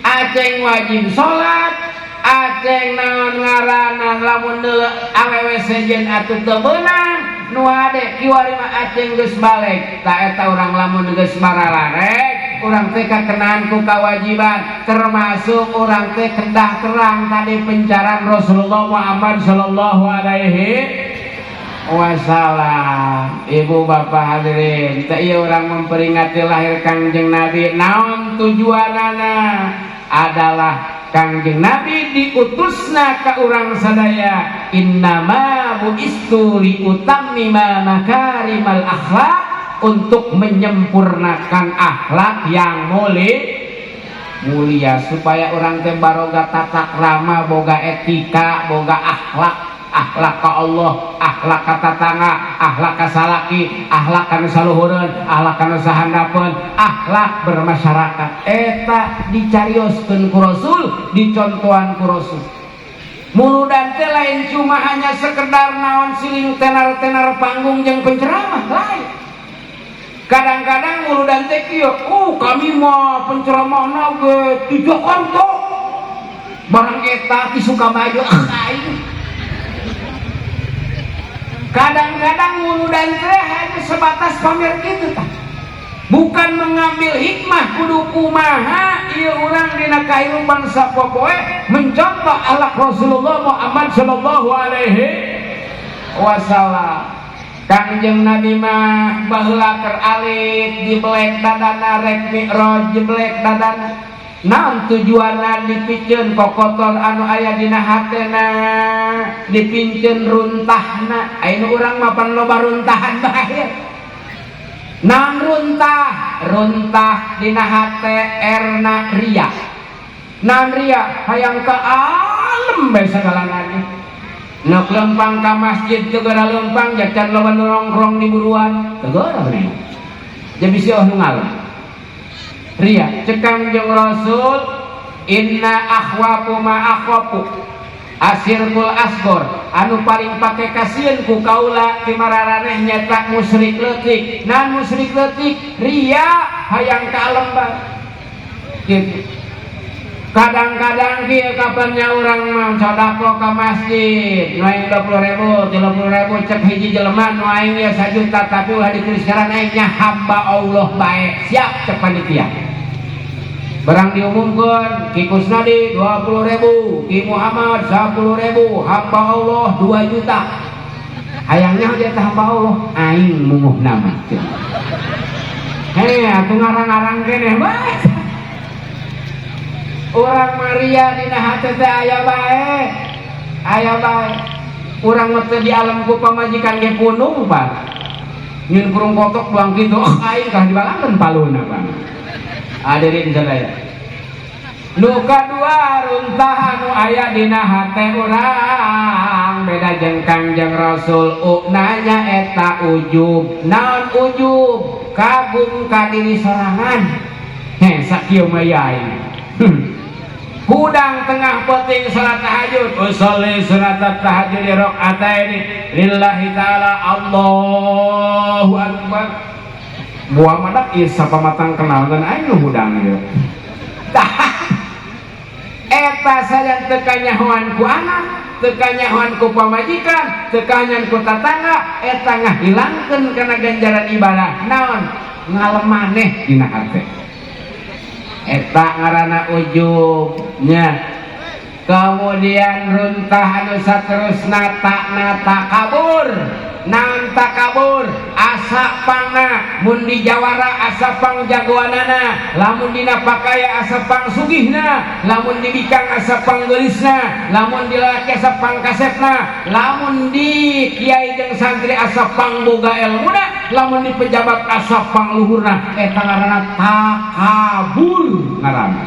Aceng wajib salat, aceng naon ngaranna lamun deuleu awewe sejen atuh teu beunang, nu hade kiwari mah aceng geus balig. Ta eta urang lamun geus baralarek, urang teh kakenaan ku kewajiban, termasuk urang teh kedah terang tadi pencaran Rasulullah Muhammad sallallahu alaihi wasallam. Ibu bapak hadirin, teh ieu urang memperingati lahir Kangjeng Nabi, naon tujuanana? Adalah Kangjeng Nabi diutusna ka urang sadaya, innama buistu liutammima makarimal akhlak, untuk menyempurnakan akhlak yang mulia supaya orang teh baroga tata krama, boga etika, boga akhlak, akhlak ka Allah, akhlak ka tatangga, akhlak ka salaki, akhlak ka nu saluhureun, akhlak ka nu sahandapeun, akhlak bermasyarakat. Eta dicarioskeun ku Rasul, dicontohan ku Rasul. Muludan teh lain cuma hanya sekedar naon siling tenar-tenar panggung jeung penceramah, lain. Kadang-kadang muludan teh kieu, oh kami mah penceramahna ge di Jakarta. Barang eta ti Sukamaju, ah aing. Kadang-kadang muludan teh hanya sebatas pamer gitu tah. Bukan mengambil hikmah kudu kumaha ieu urang dina kahirupan sapopoe mencontoh akhlak Rasulullah Muhammad sallallahu alaihi wasallam. Kangjeng Nabi mah baheula keur alit dibelek dadana rek mi'raj dibelek dadana. Naon tujuanna dipiceun kokotor anu aya dina hatena, dipinceun runtahna. Aya nu urang mah pan loba runtahan bae. Naon runtah? Runtah dina hate erna ria. Naon ria? Hayang ka alem bae sagalana. Nok lempang ka masjid teu geura lempang jacan loba nu nongkrong di buruan teu geura bener. Jadi bisi oh nu ngalem. Ria cek Kangjeng Rasul, inna akhwafu ma akhwafu asirkul asgor, anu paling pake kasieun ku kaula ti mararaneh nyata musyrik leutik. Naon musyrik leutik? Ria hayang ka alem bae. Gitu. Kadang-kadang kieu kapannya urang mah sodako ka masjid nu aing 20.000, 30.000 cek hiji jelema nu aing ieu 1 juta tapi ulah ditulis ngaran aing nya hamba Allah bae. Siap cek panitia. Barang diumumkan Ki Kusnadi 20.000, Ki Muhammad 10.000, hamba Allah 2 juta. Hayangnya dia teh hamba Allah, aing munguh nama. Hei, atuh ngarang-ngarang keneh bae. Urang mah ria dina hate teh aya bae, aya bae. Urang mah teu dialem ku pamajikan ge punung, Pak. Nyieun kurung kotok doang kitu, oh, aing kalah dibalangkeun paluna, Pak. Hadirin sadaya. Nu kadua, runtah anu aya dina hate urang beda jeung Kangjeng Rasul nanya eta ujub. Naon ujub? Kagum ka diri sorangan. Heh, sakieu mah aing. Hudang tengah peuting salat tahajud, usolli sunat tahajud rakaataini lillahi taala, Allahu akbar. Buah madak ieu sapamatang kenal kan aing nu hudang ieu. Tah, eta saja teu kanyahoan ku anak, teu kanyahoan ku pamajikan, teu kanyahoan ku tatangga, eta ngahilangkeun kana ganjaran ibadah. Naon? Ngalemaneh dina hate. Eta ngaranna ujubnya. Kemudian runtah anu saterusna takna takabur. Naon takabur? Asa pangna mun di jawara asa pang jagoanana, lamun dina pakaya asa pang sugihna, lamun di bikang asa pang geulisna, lamun di lalaki asa pang kasepna, lamun di kiai jeung santri asa pang boga elmuna, lamun di pejabat asa pang luhurna. Eta ngaranna takabur ngaranna.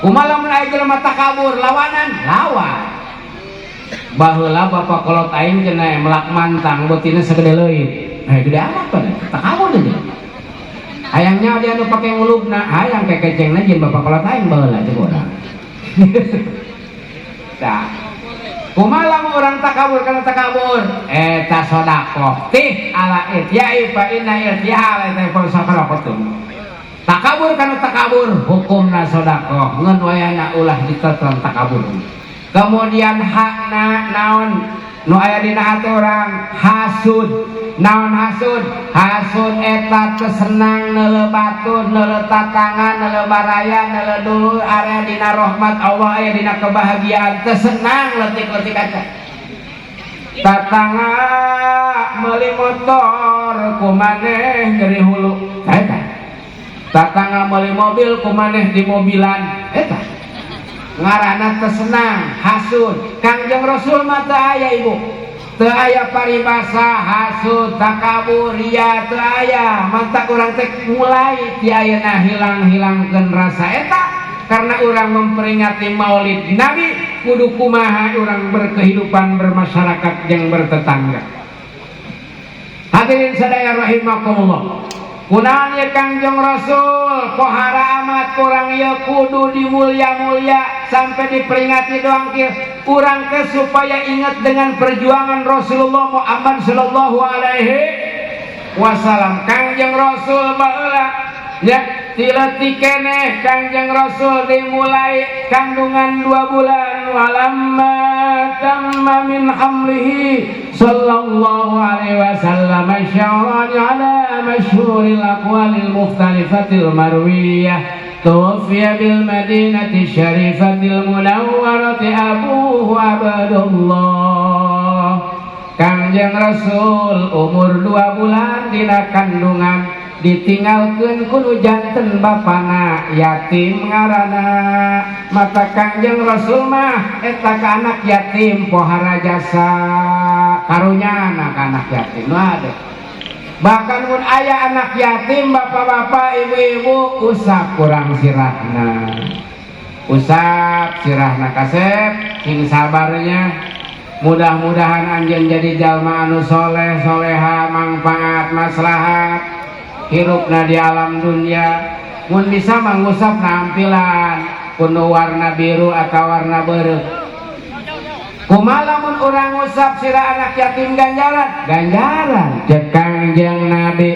Kumaha lamun aya jelema takabur lawanan? Lawan. Baheula bapak kolot aing cenah melak mantang beutina sagede leuit. Eh, gede amat pan takabur aja. Hayangnya dia anu pake ngulubna, hayang kekecengna jeung bapak kolot aing baheula cek urang. Tah. Kumaha lamun urang takabur kana takabur? Eta sedekah tih ala ityai fa inna ityaha ala ityai sadaqatun. Takabur kana takabur hukumna sedekah, ngan wayahna ulah diteton takabur. Kemudian hakna naon nu aya dina hati urang? Hasud. Naon hasud? Hasud eta teu senang neuleu batur, neuleu tatangga, neuleu baraya, neuleu dulur aya dina rahmat Allah, aya dina kebahagiaan, teu senang leutik-leutik aja. Tatangga meuli motor ku maneh nyeri hulu, eta. Tatangga meuli mobil ku maneh di mobilan, eta ngaranna teu senang, hasud. Kangjeng Rasul mah teu aya, Ibu, teu aya paribasa hasud, takabur, ria, teu aya. Mantak urang teh mulai ti ayeuna hilang-hilangkeun rasa eta, karena urang memperingati Maulid Nabi kudu kumaha urang berkehidupan bermasyarakat jeung bertetangga. Hadirin sadaya rahimakumullah. Kunaon ye Kangjeng Rasul pohara amat kurang ye kudu dimulia-mulia sampai diperingati doang kieu urang teh supaya ingat dengan perjuangan Rasulullah Muhammad sallallahu alaihi wasallam. Kangjeng Rasul baheula ya ti leutik keneh. Kangjeng Rasul dimulai kandungan 2 bulan, walamma tamma min hamlihi sallallahu alaihi wasallam syahran ala masyhuril aqwalil mukhtalifatil marwiyah tuwfiya bil madinati syarifatil munawwarati abuhu Abdullah. Kangjeng Rasul umur 2 bulan dina kandungan ditinggalkeun ku nu janten bapana, yatim ngaranna. Mata Kangjeng Rasul mah eta ka anak yatim pohara jasa, karunya anak anak yatim nu ada. Bahkan mun aya anak yatim, bapak-bapak, ibu-ibu, usap kurang sirahna, usap sirahna, kasep sing sabarnya. Mudah-mudahan anjeun jadi jalma anu soleh soleha, mangfaat maslahat hirupna di alam dunia. Mun bisa mangusap nampilan kuno warna biru atau warna beureum. Kumaha lamun urang ngusap sirah anak yatim, ganjaran? Ganjaran cek Kangjeng Nabi,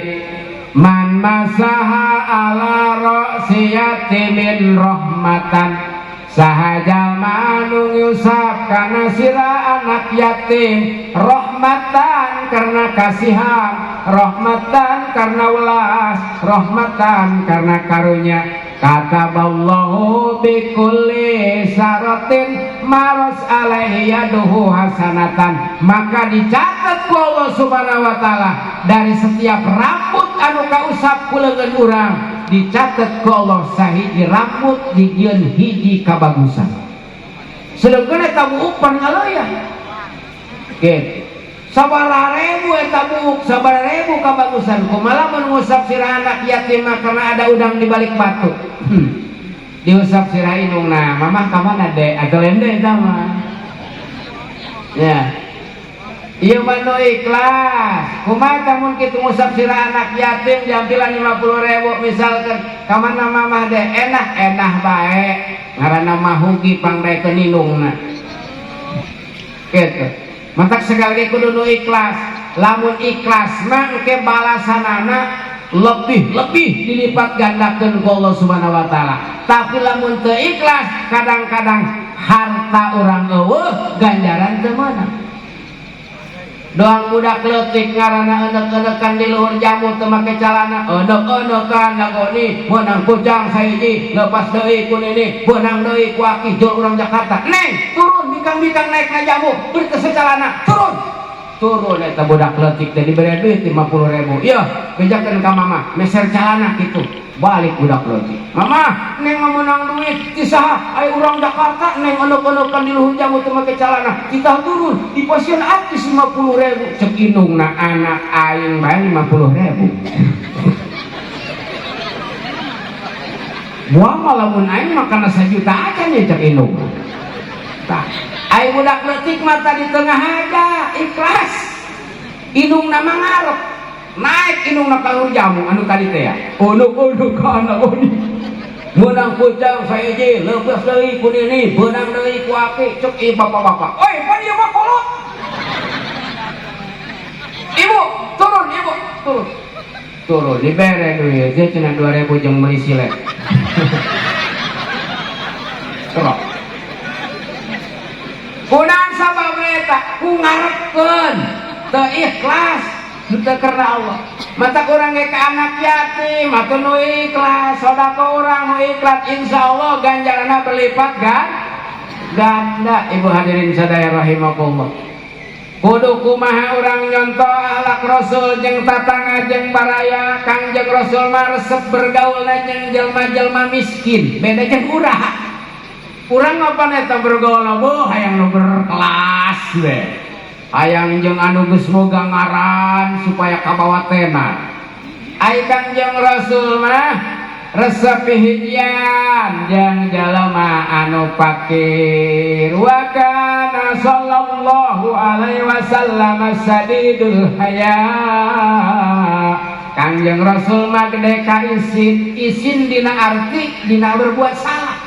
man masaha ala ra'si yatimin rahmatan, saha jalma anu ngusap kana sirah anak yatim, rahmatan karena kasihan, rahmatan karena welas, rahmatan karena karunya, kataballahu bikulli sya'ratin marrat alaihi yaduhu hasanatan, maka dicatat ku Allah Subhanahu wa taala dari setiap rambut anu kausap ku leungeun urang. Dicatat ku Allah sahiji rambut dijieun hiji kabagusan. Sedengkeun eta buuk pan ngaloyah. Gitu. Sabaraha ribu eta buuk, sabaraha ribu kabagusan. Kumaha lamun ngusap sirah anak yatim mah karena ada udang di balik batu. Diusap sirah indungna, mamah ka mana de? Atuh lende eta mah. Ya. Ieu mah nu ikhlas. Kumaha mun kitu ngusap sirah anak yatim jampilan 50.000 misalkan, ka mana mamah de? Enak enak bae. Ngaranna mahugi pangdaekeun indungna. Gitu. Matak sekali lagi kudu nu ikhlas. Lamun ikhlas mah engke balasanana lebih-lebih dilipat gandakeun ku Allah Subhanahu wa taala. Tapi lamun teu ikhlas, kadang-kadang harta urang eueuh, ganjaran teu meunang. Doang budak leutik ngaranna enek-enekan di luhur jamu teu make calana, enek-enekan lagoni meunang kujang sahiji lepas deui ku nini, meunang deui ku aki jol urang Jakarta. Neng, turun bikang-bikang naik na jamu, beureut secalana, turun. Turun eta budak leutik teh dibere duit 50.000. Yeuh, bejakeun ka mama, meser calana kitu. Balik budak leutik. Mama, neng mah meunang duit ti saha? Aya urang Jakarta neng enek-enekan di luhur jamu teu make calana. Kita turun di pasien artis 50.000. Cek indungna anak aing bae 50.000. Buang mah lamun aing mah kana sajuta aja nih cek indung. Tah, ai budak leutik mah tadi tengah aja ikhlas. Indungna mah ngarep. Naik indungna ka luhur jamu anu tadi teh ya. Unuk-unuk ka anak oni. Meunang kujang sahiji leupeus deui ku nini, beunang deui ku aki, cek ieu bapak-bapak. Oi, pan ieu mah kolot. Ibu, turun ibu, turun. Turun dibere duit, dia cenah 2000 jeung meuli silet. Terus. Kunaon sababna eta? Ku ngarepkeun, teu ikhlas, teu karena Allah. Mata urang ge ka anak yatim, atuh nu ikhlas, sedekah urang nu ikhlas, insyaallah ganjaranna berlipat ganda. Ibu hadirin sadaya rahimakumullah. Kudu kumaha urang nyontoh akhlak Rasul jeung tatangga jeung baraya. Kangjeng Rasul mah resep bergaulna jeung jelma-jelma miskin, beda jeung urang. Urang apa eta bergaul boh hayang nu berkelas we. Hayang jeung anu geus boga ngaran supaya kabawa tenar. Ai Kangjeng Rasul mah resep hijian jeung jelema anu fakir. Wa kana sallallahu alaihi wasallam sadidul haya. Kangjeng Rasul mah gede ka isin, isin dina arti dina berbuat salah.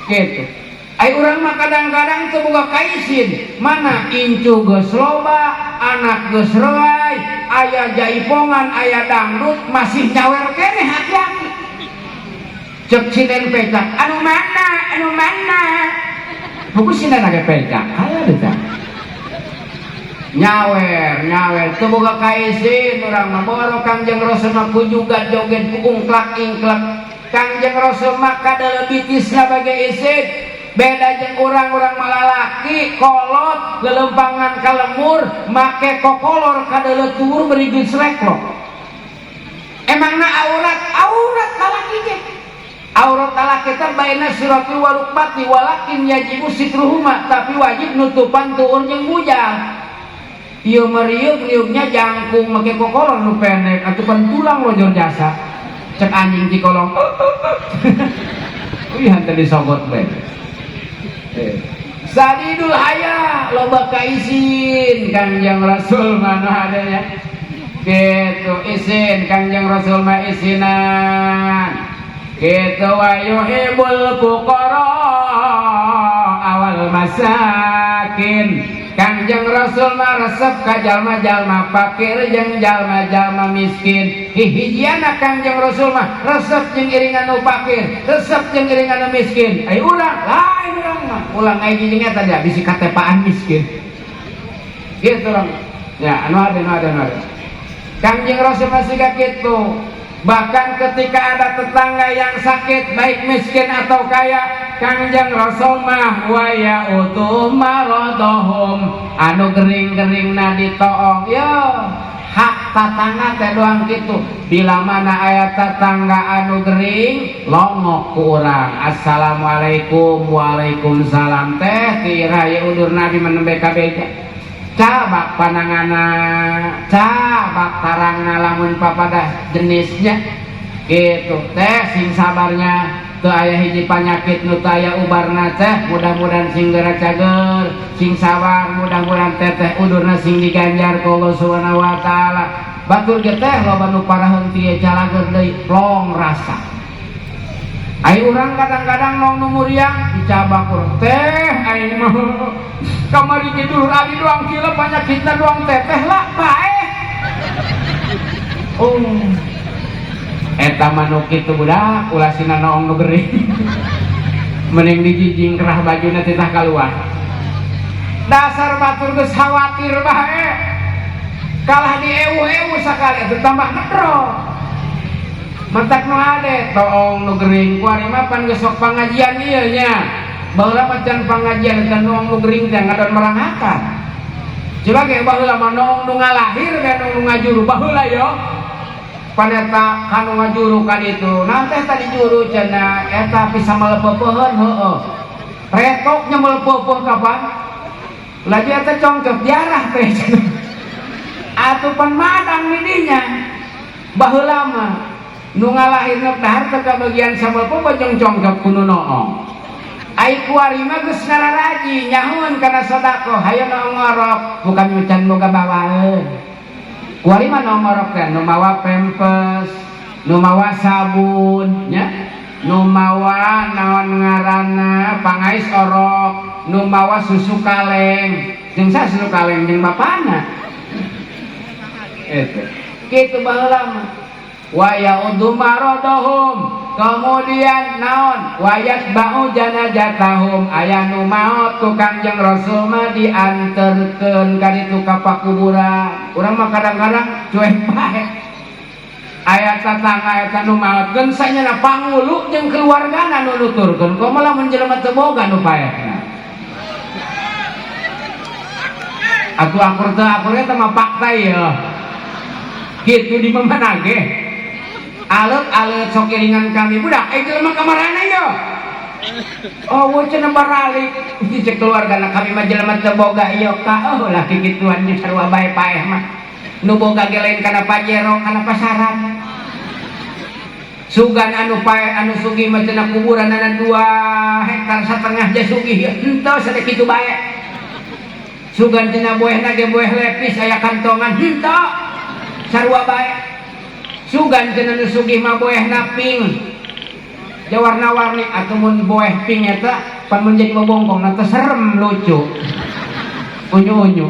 Gitu. Ai urang mah kadang-kadang teu boga kaisin, mana incu geus loba, anak geus reuay, aya jaipongan, aya dangdut, masih nyawer keneh hati-hati. Cek sinden pecak, anu mana, anu mana? Buku sinden age pecak, aya deui tah. Nyawer, nyawer, teu boga kaisin urang mah. Boro Kangjeng Rasul mah kujuga joget ku ungklak-ingklak. Kangjeng Rasul mah kadeuleut bitisna bage isin. Beda jeung urang-urang malalaki kolot lelempangan ka lemur make kokolor kadeuleut tuur beri geus reklok. Emangna aurat, aurat lalaki ge. Aurat lalaki teh baina sirati wa rukbati walakin yajibu sitruhuma, tapi wajib nutupan tuur jeung bujang. Ieu mah riuk-riuknya jangkung make kokolor nu pendek atuh pan tulang lojor jasa. Cek anjing cikolong. Wih hantar disogot bae. Sadidul haya loba kaisin Kangjeng Rasul mana adanya. Gitu isin Kangjeng Rasul mah isinan. Gitu wa yuhibbul fuqara awal masakin. Kangjeng Rasul mah resep ka jalma-jalma fakir jeung jalma-jalma miskin. Hihijiana Kangjeng Rasul mah resep jeung iringan nu fakir, resep jeung iringan nu miskin. Ai urang lain urang mah, ulang ai jeung eta dia bisi katepaan miskin. Gitu urang. Ya, anu ada, anu ada, anu ada. Kangjeng Rasul masih gak gitu. Bahkan ketika ada tetangga yang sakit, baik miskin atau kaya, Kangjeng Rasul mah waya utuh marodohum, anu gering-gering na ditoong, yo Hak tatangga teh doang kitu. Bila mana aya tatangga anu gering longok ku urang. Assalamualaikum, waalaikumsalam teh tira ye undur nabi menembe kabeja. Cabak panangana, cabak tarangna lamun papada jenisnya gitu teh sing sabarnya. Teu aya hiji panyakit nu teu aya ubarna teh mudah-mudahan sing geura cager, sing sabar, mudah-mudahan teteh udurna sing diganjar ku Allah Subhanahu wa taala. Batur ge teh loba nu paraheun ti calager deui plong rasa. Ai urang kadang-kadang nong nu muriang dicabak urang teh aing mah kamari ge dulur abi doang kilo panyakitna doang teteh lah paeh. Oh. Eta mah nu kitu budak ulah sina noong nu gering. Mending dijijing kerah bajuna titah kaluar. Dasar batur geus khawatir bae. Kalah di ewu-ewu sakali atuh tambah ngedro. Mantak nu hade toong nu gering kuari mah pan geus sok pangajian ieu nya. Baheula mah can pangajian teh noong nu gering teh ngadon meranghakan. Coba ge baheula mah noong nu ngalahir ge noong nu ngajuru baheula yo. Paneta kanu ngajuru ka ditu. Nah teh tadi juru cenah eta bisa melepeupeun heueuh. Retok nya melepeupeun kapan? Lagi eta congkep diarah teh cenah. Atuh pan madang di dinya. Baheula mah nu ngalahirna dahar teh kabagian samelepeupeun jeung congkep ku nu noong. Ai kuari mah geus ngararaji nyahueun kana sedekah hayo noong ngorok bukan can boga bawaeun. Kuari mah nu ngorok teh nu mawa pempes, nu mawa sabun nya, nu mawa naon ngaranna pangais orok, nu mawa susu kaleng. Jeung saha susu kaleng jeung bapana. Eta. Kitu baheula mah. Wa ya'udu maradahum, kemudian naon wayat ba'u janajatahum aya nu maot ku Kangjeng Rasul mah dianterkeun ka ditu ka pakuburan. Urang mah kadang-kadang cuek bae. Aya tatangga eta nu maot geun sanyana pangulu jeung keluargana nu nuturkeun komo lamun jelema teu boga nu paehna. Atuh akur teu akur eta mah fakta ieu. Kitu di mana ge. Alet-alet sok iringan kami budak jelema kamarana ieu. Oh, cenah baralik cek keluargana kami mah jelema teu boga ieu ka oh lah kikituan nya sarua bae paeh mah. Nu boga ge lain kana Pajero kana pasaran. Sugan anu paeh anu sugih mah cenah kuburanana 2 hektar setengah je sugih henteu sade kitu bae. Sugan cenah boehna ge boeh lepis aya kantongan henteu sarua bae. Sugan cenah nu sugih mah boehna pink ja warna-warni atuh mun boeh pink eta pan mun jadi bobongkong na teh serem lucu unyu-unyu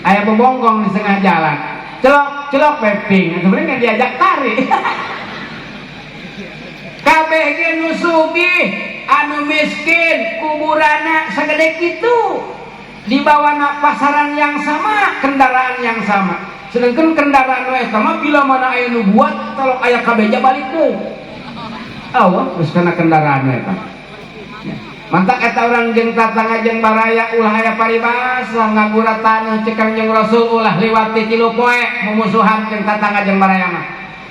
aya bobongkong di tengah jalan celok celok we pink atuh mending diajak tari. Kabeh ge nu sugih anu miskin kuburanna sagede kitu dibawa pasaran yang sama kendaraan yang sama. Sedangkan kendaraan nu eta mah bila mana aya nu buat kalau aya kabeja balik deui. Awah geus kana kendaraan nu eta. Mantak eta urang jeung tatangga jeung baraya ulah aya paribasa ngagura taneuh cek Kangjeng Rasul ulah liwat ti tilu poe mumusuhan jeung tatangga jeung baraya mah.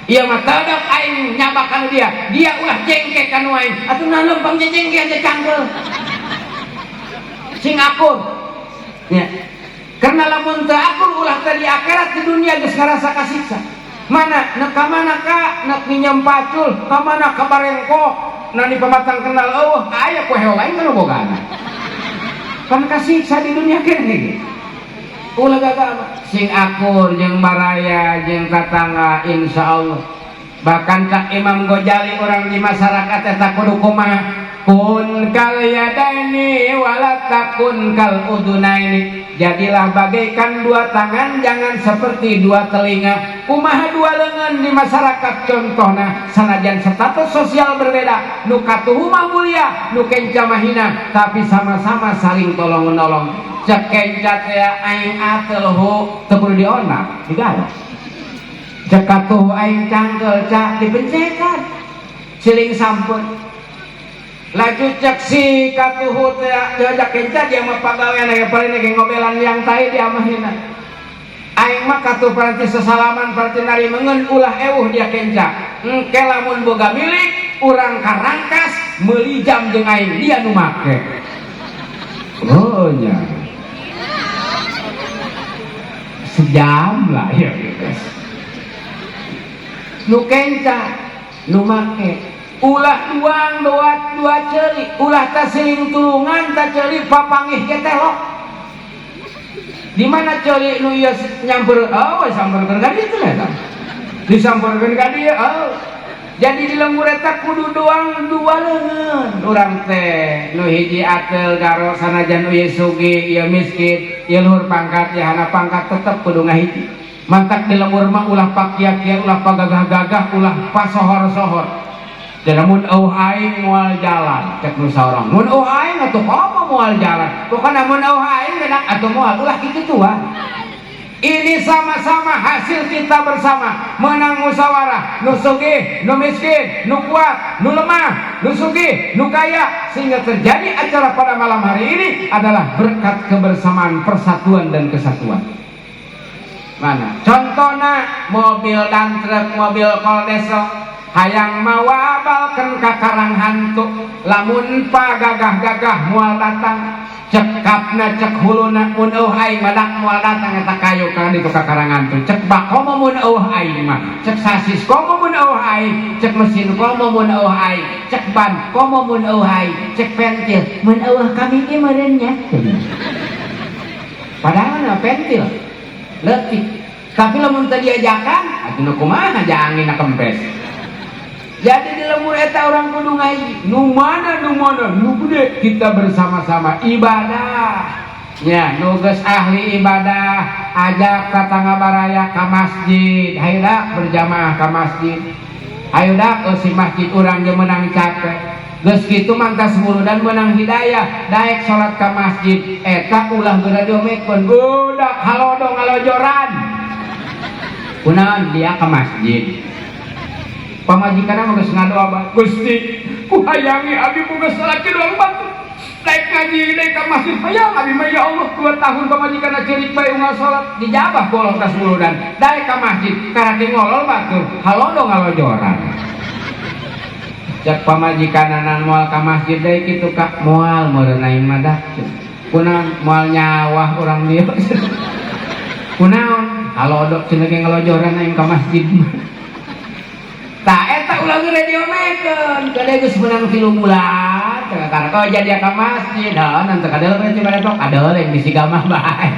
Ieu mah teudeuk aing nyabak kanu dia, dia ulah jengke kanu aing. Atuh nah lempang jengke aja cangkeul. Sing akur. Nya. Karena lamun teu akur ulah teh di akhirat di dunia geus ngarasa kasiksa. Mana nek ka mana ka nek minjem pacul, ka mana ka barengkok, na di pamatang kenal eueuh aya poe lain kan bogana. Pan kasiksa di dunia keneh ge. Ulah gagah sing akur jeung baraya jeung tatangga insyaallah. Bahkan cak Imam Ghazali orang di masyarakat eta kudu kumaha? Kun kal yadaini wala takun kal udunaini. Jadilah bagaikan dua tangan, jangan seperti dua telinga. Kumaha dua lengan di masyarakat contohna sanajan status sosial berbeda, nu katuhu mah mulia, nu kenca mah hina, tapi sama-sama saling tolong menolong. Cek kenca teh aing ateul hu teu kudu dionak, digawe. Cek katuhu aing cangkeul cak dipencetan. Siling sampun. Laju cek si katuhu teh diajak kenca dia mah pagawean aya paling ge ngobelan yang tai dia mah hina. Aing mah katuh paranti sesalaman paranti narimengeun ulah ewuh dia kenca. Engke lamun boga milik urang karangkas meuli jam jeung aing dia nu make. Oh nya. Sejam lah ya guys. Nu kenca nu make. Ulah duang dua ceuli, ulah tasiling tulungan ta ceuli papangih ge telok. Di mana ceuli nu ieu nyamper, oh samperkeun ka ditu eta. Disamperkeun ka dieu, oh. Jadi di lembur eta kudu doang dua leungeun urang teh. Nu hiji atel garo sanajan nu ieu sugih, ieu miskin, ieu luhur pangkat, ieu hana pangkat tetep kudu ngahiji. Mantak di lembur mah ulah pakia-kia, ulah pagagah-gagah, ulah pasohor-sohor. Jadi mun eueuh aing moal jalan cek nu saurang. Mun eueuh aing atuh komo moal jalan. Pokona mun eueuh aing bedak atuh moal ulah kitu tua. Ini sama-sama hasil kita bersama menang musyawarah, nu sugih, nu miskin, nu kuat, nu lemah, nu sugih, nu kaya, sehingga terjadi acara pada malam hari ini adalah berkat kebersamaan, persatuan dan kesatuan. Mana? Contohna mobil dan truk, mobil koldeso hayang mawa balken ka karang hantu, lamun pagagah-gagah moal datang, cek kapna cek huluna mun eueuh aing badak moal datang eta kayu ka ditu ka karang hantu, cek bak komo mun eueuh aing mah, cek sasis komo mun eueuh aing, cek mesin komo mun eueuh aing, cek ban komo mun eueuh aing, cek pentil mun eueuh kami ge meureun nya. Padahal na pentil leutik, tapi lamun teu diajakan atuh nu kumaha ja anginna kempes. Jadi di lembur eta orang kudu ngaji. Nu mana nu mana nu gede kita bersama-sama ibadah. Nya nu geus ahli ibadah ajak tatangga baraya ka masjid. Hayu dak berjamaah ka masjid. Hayu dak eusi masjid urang ge meunang capek. Geus kitu mantas muludan meunang hidayah daek salat ka masjid. Eta ulah geura diomekeun. Budak halodo ngalojoran. Kunaon dia ka masjid? Pamajikanna mah geus ngadoa bae. Gusti, ku hayangi abi boga salaki doang batu. Daek ngaji, daek ka masjid hayang abi mah ya Allah 2 tahun pamajikanna ceurik bae unggal salat dijabah ku Allah tas muludan. Daek ka masjid karaki ngolol batur, halodo ngalojoran. Cek pamajikanna moal ka masjid deui kitu ka moal meureun aing mah dah. Kunaon moal nyawah urang dieu. Kunaon halodo cenah ge ngalojoran aing ka masjid mah. Ta eta ulah geura diomekeun, kade geus meunang 3 bulan, teu karek oh jadi ka masjid, heuh teu kadeuleung teh pada tok kadeuleung bisi gamah bae.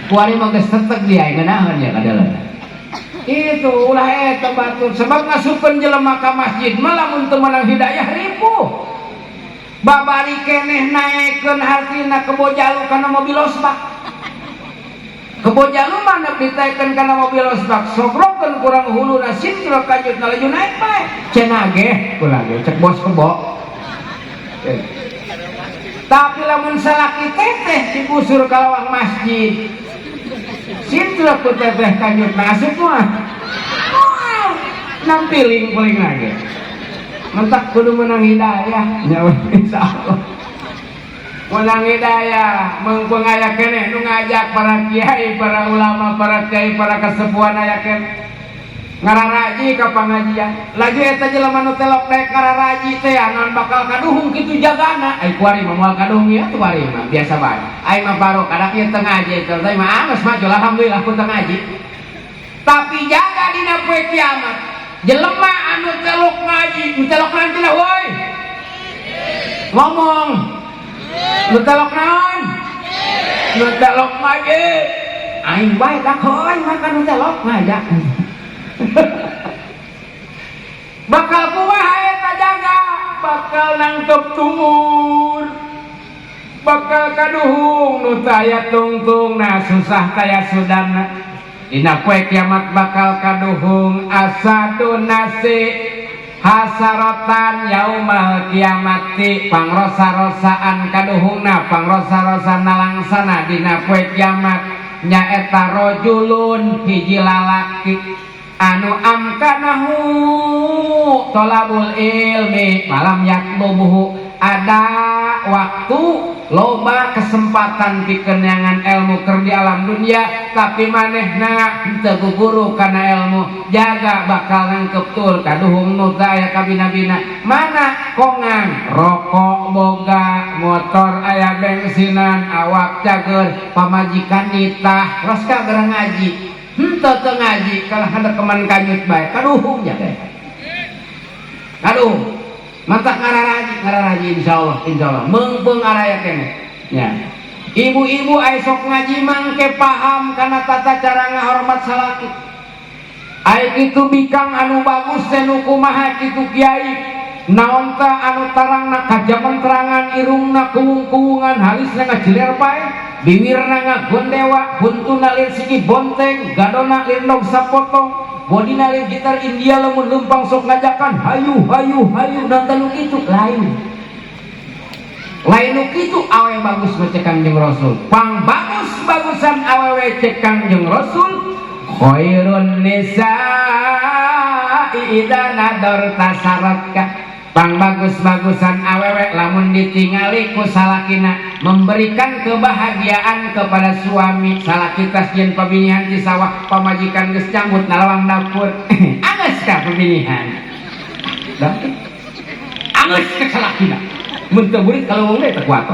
Kuari mah geus tetek dia ngeunaheun ya kadeuleung. Itu ulah eta batur sebab ngasupkeun jelema ka masjid mah lamun teu meunang hidayah ripuh. Babari keneh naekeun hartina kebo jalu kana mobil osbak. Kebo jalu mah nepi ditaekeun kana mobil osbak, sogrokeun kurang huluna sintrok kajutna laju naik bae. Cenah ge kula ge cek bos kebo. Tapi lamun salaki teteh digusur ka lawang masjid. Sintrok ku teteh kajutna asup mah. Nampiling paling lagi. Mentak kudu menang hidayah nya insyaallah. Menang hidayah mengpeng aya keneh nu ngajak para kiai, para ulama, para kiai, para kesepuhan aya keneh. Ngararaji ka pangajian. Laju eta jelema nu telok daek ngararaji teh naon bakal kaduhung kitu jagana. Ai kuari mah moal kaduhung ieu tuh kuari mah biasa bae. Ai mah baru kadak ieu teu ngaji teh mah anggeus mah alhamdulillah ku teu ngaji. Tapi jaga dina poe kiamat. Jelema anu telok ngaji, nu telok nanti lah woi. Ngomong. Nu telok naon? Nu telok ngaji. Aing bae dak heuy mah nu telok ngajak. Bakal kumaha eta jaga, bakal nangkep tumur. Bakal kaduhung nu taya tungtung na susah taya sudana. Dina poe kiamat bakal kaduhung asadu nasi hasarotan yaumal kiamati pangrosa-rosaan kaduhungna pangrosa-rosa nalangsana dina poe kiamat nyaeta rajulun hiji lalaki anu amkanahu tolabul ilmi malam yatlubuhu ada Loba waktu, loba kesempatan pikeun neangan ilmu keur di alam dunia, tapi manehna henteu guguru kana ilmu, jaga bakal nangkep tur kaduhung nu teu aya kabina-bina. Mana kongang rokok boga, motor aya bensinan, awak cager, pamajikan nitah, ros ka geura ngaji. Henteu teu ngaji kalah hadekeman kanyut bae, kaduhung nya teh. Aduh, mantak ngararaji, ngararaji insyaallah, insyaallah. Meungpeung araya keneh. Nya. Ibu-ibu ai sok ngaji mangke paham kana tata cara ngahormat salaki. Ai kitu bikang anu bagus teh nu kumaha kitu kiai. Naon tah anu tarangna kajaman terangan, irungna kuwung-kuwungan, halisna ngajeler pae, biwirna ngagondewa, huntuna lir sigi bonteng, gadona lir nog sapotong, bodina lir gitar India lamun leumpang sok ngajakan hayu hayu hayu, dan nu kitu lain. Lain nu kitu awe bagus mah cek Kangjeng Rasul. Pang bagus-bagusan awewe cek Kangjeng Rasul, khairun nisa'i idza nadarta saratka. Pang bagus-bagusan awewe lamun ditingali ku salakina memberikan kebahagiaan kepada suami. Salaki tas jeung pabinihan di sawah, pamajikan geus nyambut nalawang dapur. Anggeus ka pabinihan. Anggeus ka salakina. Mun teu burit kalau wong teh kuat.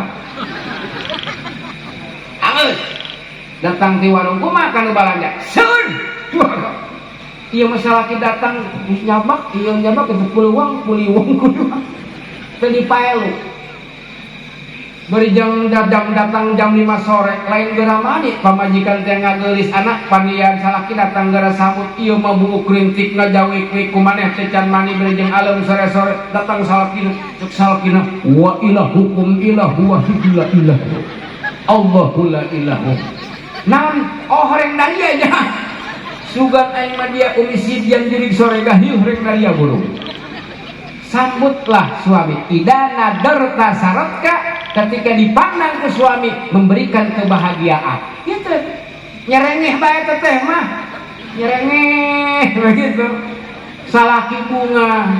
Anggeus. Datang di warung kumaha kanu balanja. Seun. Iya masalah kita datang nyabak, iya nyabak itu peluang, puliwang kudu. Teu dipaelu. Beri jam jam datang jam 5 sore, lain geura mandi, pamajikan teh ngageulis anak pandian salaki datang geura sambut, ieu mah buuk rintikna jawik-wik kumaneh teh can mandi beri jeung alem sore-sore datang salakina, cek salakina wa ilahukum ilahu wahid la ilaha. Allahu la ilaha. Naon oh horeng daria nya. Sugan aing mah dia umi sidian jurig sore gahiu horeng daria burung. Sambutlah suami. Ida nadarta saratka, ketika dipandang ke suami memberikan kebahagiaan. Gitu. Nyerengeh bae teteh mah. Nyerengeh begitu. Salaki bunga.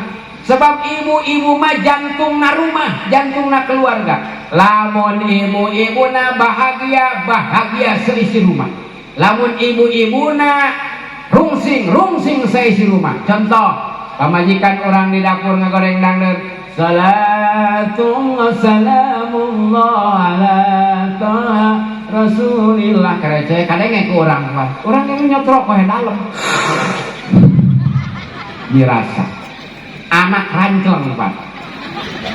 Sebab ibu-ibu mah jantungna rumah, jantungna keluarga. Lamun ibu-ibuna bahagia, bahagia seisi rumah. Lamun ibu-ibuna rungsing, rungsing seisi rumah. Contoh, pamajikan orang di dapur ngegoreng dangdut. Salatu wassalamullah ala taha Rasulillah. Kerece kadenge ku urang mah. Urang yang nyotrok koe dalem. Dirasa. Anak rancleng, Pak.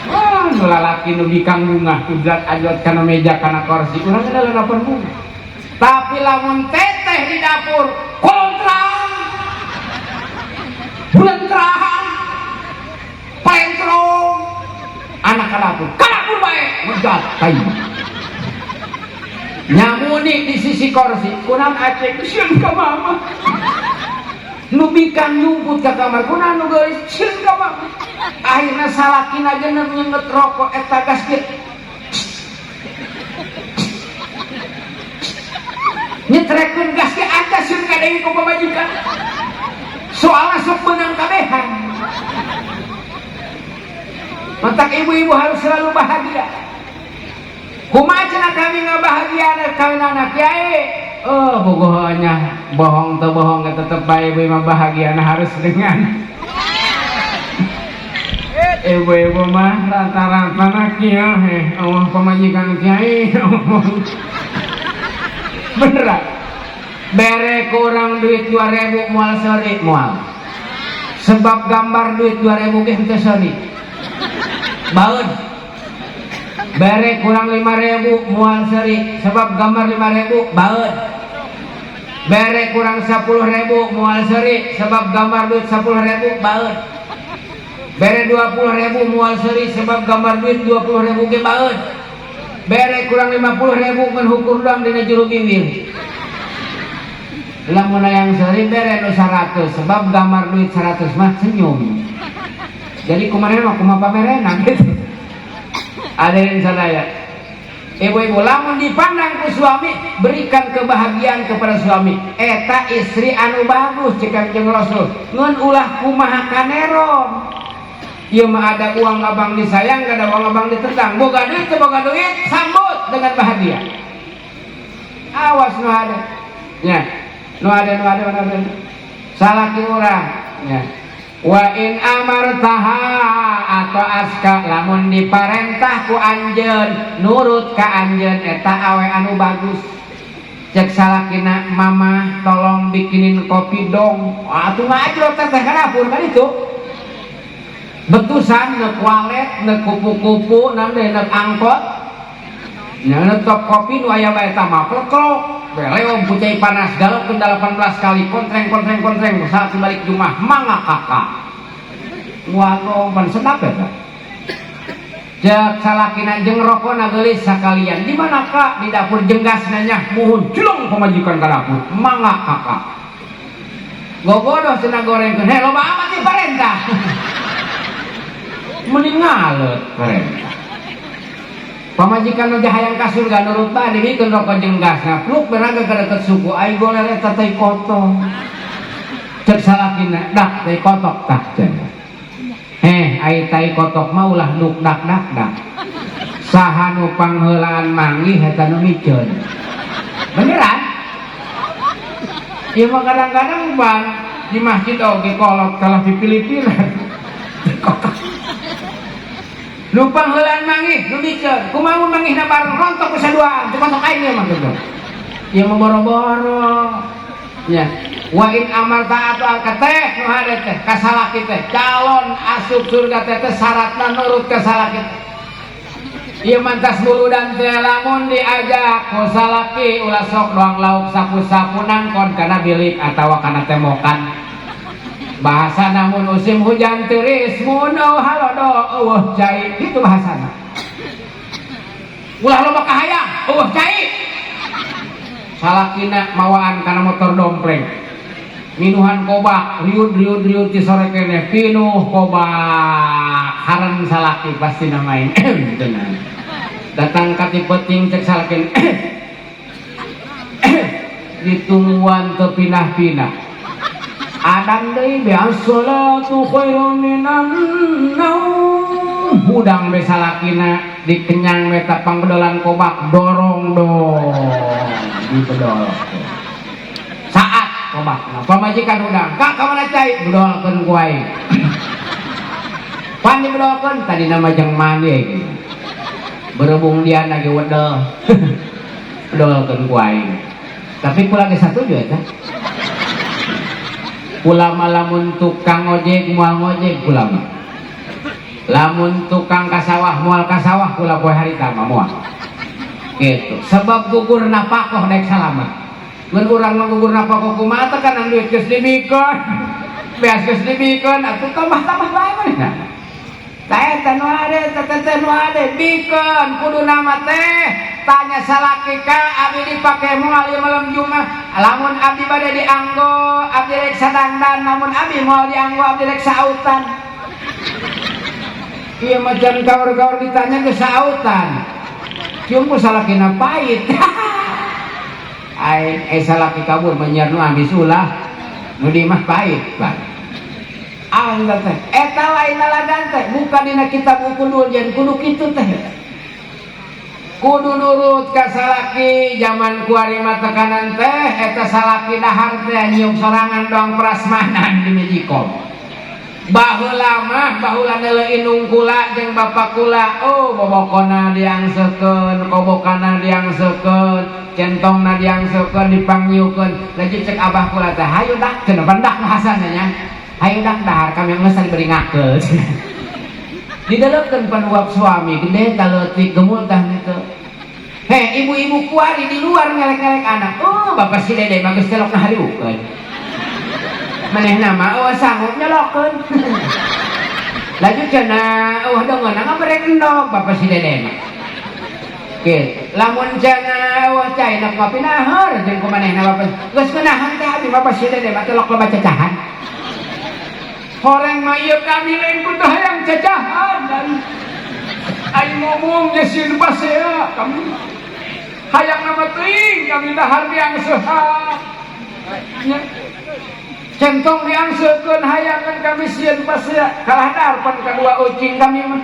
Wah, nu lalaki nu bikang bunga, ujat ajot kana meja kana kursi. Urang geus lalapan bunga. Tapi lamun teteh di dapur kontrang, bulentrang, pelentrong, anak ka dapur, ka dapur bae, ngejat kayu. Nyamuni di sisi kursi, kunaon acek sieun ka mama. Nu bikang nyumput ka kamar, kunaon nu geulis sieun ka mama. Akhirna salakina aja nyenget rokok eta gas ge. Nyetrekeun gas ge anda sieun kadenge ku pamajikan. Soalna sok beunang kabehan. Matak ibu-ibu harus selalu bahagia. Kumaha cenah kami ngabahagiaan kawin anak kiai? Oh, bogohnya bohong teu bohong ge tetep bae ibu mah bahagia harus dengan ibu-ibu mah rata-rata na kiai, Allah pamajikan kiai. Beneran. Bere kurang duit 2000 moal seuri moal. Sebab gambar duit 2000 ge henteu seuri. Baeud. Bere kurang 5000 moal seuri sebab gambar 5000 baeud. Bere kurang 10.000 moal seuri sebab gambar duit 10.000 baeud. Bere 20.000 moal seuri sebab gambar duit 20.000 ge baeud. Bere kurang 50.000 ngan hukur doang dina juru bibir. Lamun hayang seuri bere nu 100 sebab gambar duit 100 mah senyum. Jadi kumaha mah kumaha pamerena gitu. Hadirin sadaya. Ibu-ibu lamun dipandang ku suami, berikan kebahagiaan kepada suami. Eta istri anu bagus cek Kangjeng Rasul. Ngan ulah kumaha kaneron. Ieu mah ada uang abang disayang, gak ada uang abang ditendang. Boga duit, teu boga duit, sambut dengan bahagia. Awas nu ada. Ya, nu ada, nu ada, nu ada. Salaki urang, ya. Wa in amartaha atau aska, lamun diparentah ku anjeun nurut ka anjeun, eta awe anu bagus. Cek salakina, "Mama, tolong bikinin kopi dong." Atuh ngajrot teh ka dapur kan itu betusan nek walet, nek kupu-kupu, naon deui, nek angkot nya, nek top kopi nu aya bae eta mah pleklok beleom ku cai panas, galopkeun 18 kali, kontreng kontreng kontreng. Saat balik jumah, "Mangga, Kakak." Waduh, pan sedap eta. Cek salakina, "Jeung rokona geulis sakalian." "Di mana, Kak?" "Di dapur." Jenggas nanya, "Muhun." Culung pamajikan ka dapur. "Mangga, Kakak." Gogodoh cenah gorengkeun. Heh, loba amat sih parentah. Mending ngalet parentah. Pamajikan aja hayang ka surga, nurut bae, dibikeun rokok jeung gasna. Pluk beraga ka deket suku, ai goler eta tai kotok. Cek salakina, "Dak tai kotok tah," cenah. "Heh, ai tai kotok mah ulah nuk dak dak dak. Saha nu pangheulaan manggih eta nu miceun." Beneran? Ieu mah kadang-kadang bang di masjid oge kolot kalah di Filipina. Kotok. Nu pangheulaan manggih nu miceun. Kumaha mun manggihna bareng, rontok ku saduaan, teu kotok aing ieu mah gitu. Ieu mah boro-boro. Ya. Wa in amarta atau al teh nu hade teh ka salaki teh, calon asup surga teh teh syaratna nurut ka salaki teh. Ieu mantas muludan teh lamun diajak ku salaki ulah sok doang lauk sapu-sapu, nangkon kana bilik atawa kana tembokan. Bahasa namun musim hujan tiris, mun halodo eueuh cai, itu bahasana. Ulah loba kahayang, eueuh cai. Salakina mawaan kana motor dompleng. Minuhan kobak, riud riud riud ti sore keneh pinuh kobak. Haran salaki pasti namain. Tenang. Datang ka ti peuting, cek salaki, ditungguan teu pindah-pindah. Adan deui be, "As-salatu khairum minan naum." Hudang be salakina, dikenyang we ta pangbedolan kobak, dorong dong dibedol. Saat kobak nah, pamajikan hudang, "Kak, ka mana cai?" "Bedolkeun ku aing." Pan dibedolkeun tadi nama jeung mandi. Berhubung dia lagi wedel, bedolkeun ku aing. Tapi kula ge satuju eta. Kula mah lamun tukang ojek moal ngojek kula mah. Lamun tukang ka sawah moal ka sawah kula poe harita mah moal. Gitu. Sebab gugur napakoh daek salamet. Mun urang mah gugur napakoh kumaha teh kan duit geus dibikeun. Beas geus dibikeun atuh tambah-tambah bae manehna. Tah eta nu ade, teh teh nu ade bikeun kudu nama teh tanya salaki, "Ka, abdi dipake moal ieu malam Jumat?" "Lamun abdi bade dianggo, abdi rek sadangdan. Lamun abdi moal dianggo, abdi rek sautan." Ieu mah can kaur-kaur ditanya geus sautan. Cium ku salakina pahit. Ai eh salaki kabur menyiar nu habis ulah. Nu di mah pahit, Pak. Angga teh eta lain lalagan teh, bukan dina kitab buku jen kudu kitu teh, kudu nurut ka salaki. Zaman kuari mah tekanan teh eta salaki dahar teh nyiuk sorangan doang prasmanan di Magicom. Baheula mah, baheula neuleuh indung kula jeung bapak kula, oh, bobokona diangsekeun, kobokana diangsekeun, centongna diangsekeun, dipangnyiukeun. Lagi cek abah kula teh, "Hayu dak," cenah, pendak bahasana nya, "Hayu dak dahar kami geus diberi ngakeul." Didelekeun panuap suami gede taleutik gemul tah gitu. Heh, ibu-ibu kuari di luar ngelek-ngelek anak, "Oh, bapak si dede mah geus telok ngahariukeun." Manehna mah oh sanggup nyolokeun. Laju cenah, "Oh, dengeuna ngabere endog bapak si dede mah." Gitu. Lamun cenah, "Wah, cai nak ngopi nahar jeung ku manehna bapak." "Geus ngeunahan teh abdi, bapak si dede mah telok loba cacahan." Horeng mah ieu kami lain kudu hayang cacahan dan aing ngomong nyesin pasea kami. Hayang nama teuing kami dahar biang sehat. Nya. Centong diangsekeun hayangan kami sieun pasea kalah darpan kedua ucing kami mah.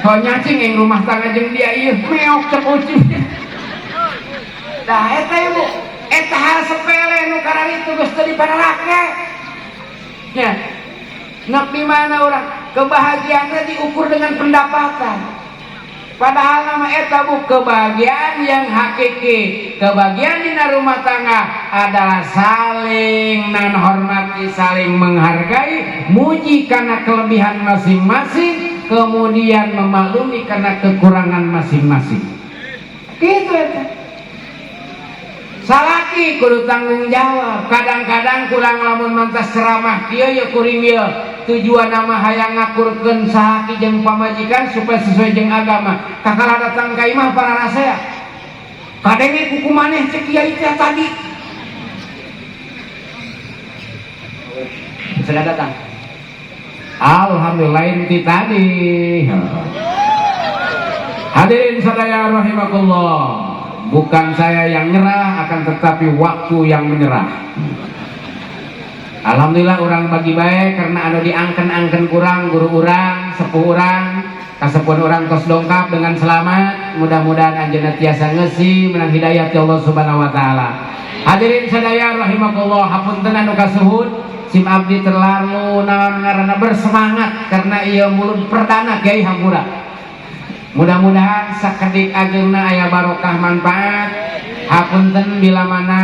Kalau nyacing yang rumah tangga jeung dia ieu meok cek ucing. Dah eta ibu, eta hal sepele nu kararitu geus teu dipararake. Nya. Nak di mana orang kebahagiaannya diukur dengan pendapatan. Padahal nama eta bu kebahagiaan yang hakiki, kebahagiaan di rumah tangga adalah saling menghormati, saling menghargai, muji karena kelebihan masing-masing, kemudian memaklumi karena kekurangan masing-masing. Gitu eta. Salaki kudu tanggung jawab. Kadang-kadang kurang lamun mantas ceramah kieu ya kuring ieu. Tujuan nama hayang ngakurkeun salaki jeung pamajikan supaya sesuai jeung agama. Kakara datang ka imah para rasea. Kadenge kuku maneh cek kiai teh tadi. Sudah datang. Alhamdulillah inti tadi. Hadirin sadaya rahimakumullah. Bukan saya yang nyerah, akan tetapi waktu yang menyerah. Alhamdulillah orang bagi baik karena anu diangken-angken kurang guru urang, sepuh urang, kasepuhan urang tos dongkap dengan selamat. Mudah-mudahan anjeunna tiasa ngeusi menang hidayah ti Allah Subhanahu wa taala. Hadirin sadaya rahimakumullah, hapunten anu kasuhun, sim abdi terlalu naon ngaranna bersemangat karena ieu mulud perdana Kiai Hampura. Mudah-mudahan sakedik ageungna aya barokah manfaat. Hapunten bila mana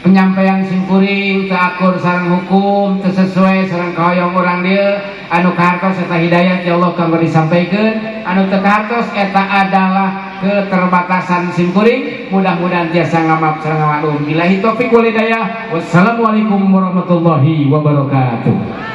penyampaian simkuring teu akur sareng hukum, teu sesuai sareng kahoyong urang dieu, anu kahartos eta hidayah ti Allah kanggo disampaikeun, anu teu kahartos eta adalah keterbatasan simkuring. Mudah-mudahan tiasa ngamap sareng ngamaklum. Billahi taufik wal hidayah. Wassalamualaikum warahmatullahi wabarakatuh.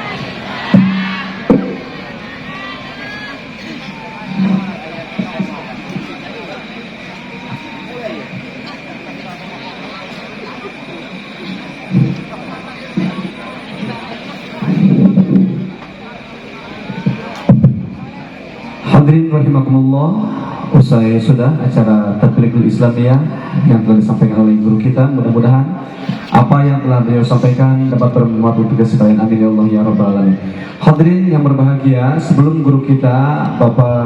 Hadirin rahimakumullah, usai sudah acara Tablighul Islamiyah yang telah disampaikan oleh guru kita. Mudah-mudahan apa yang telah beliau sampaikan dapat bermanfaat untuk kita sekalian. Amin ya Allah ya rabbal alamin. Hadirin yang berbahagia, sebelum guru kita Bapak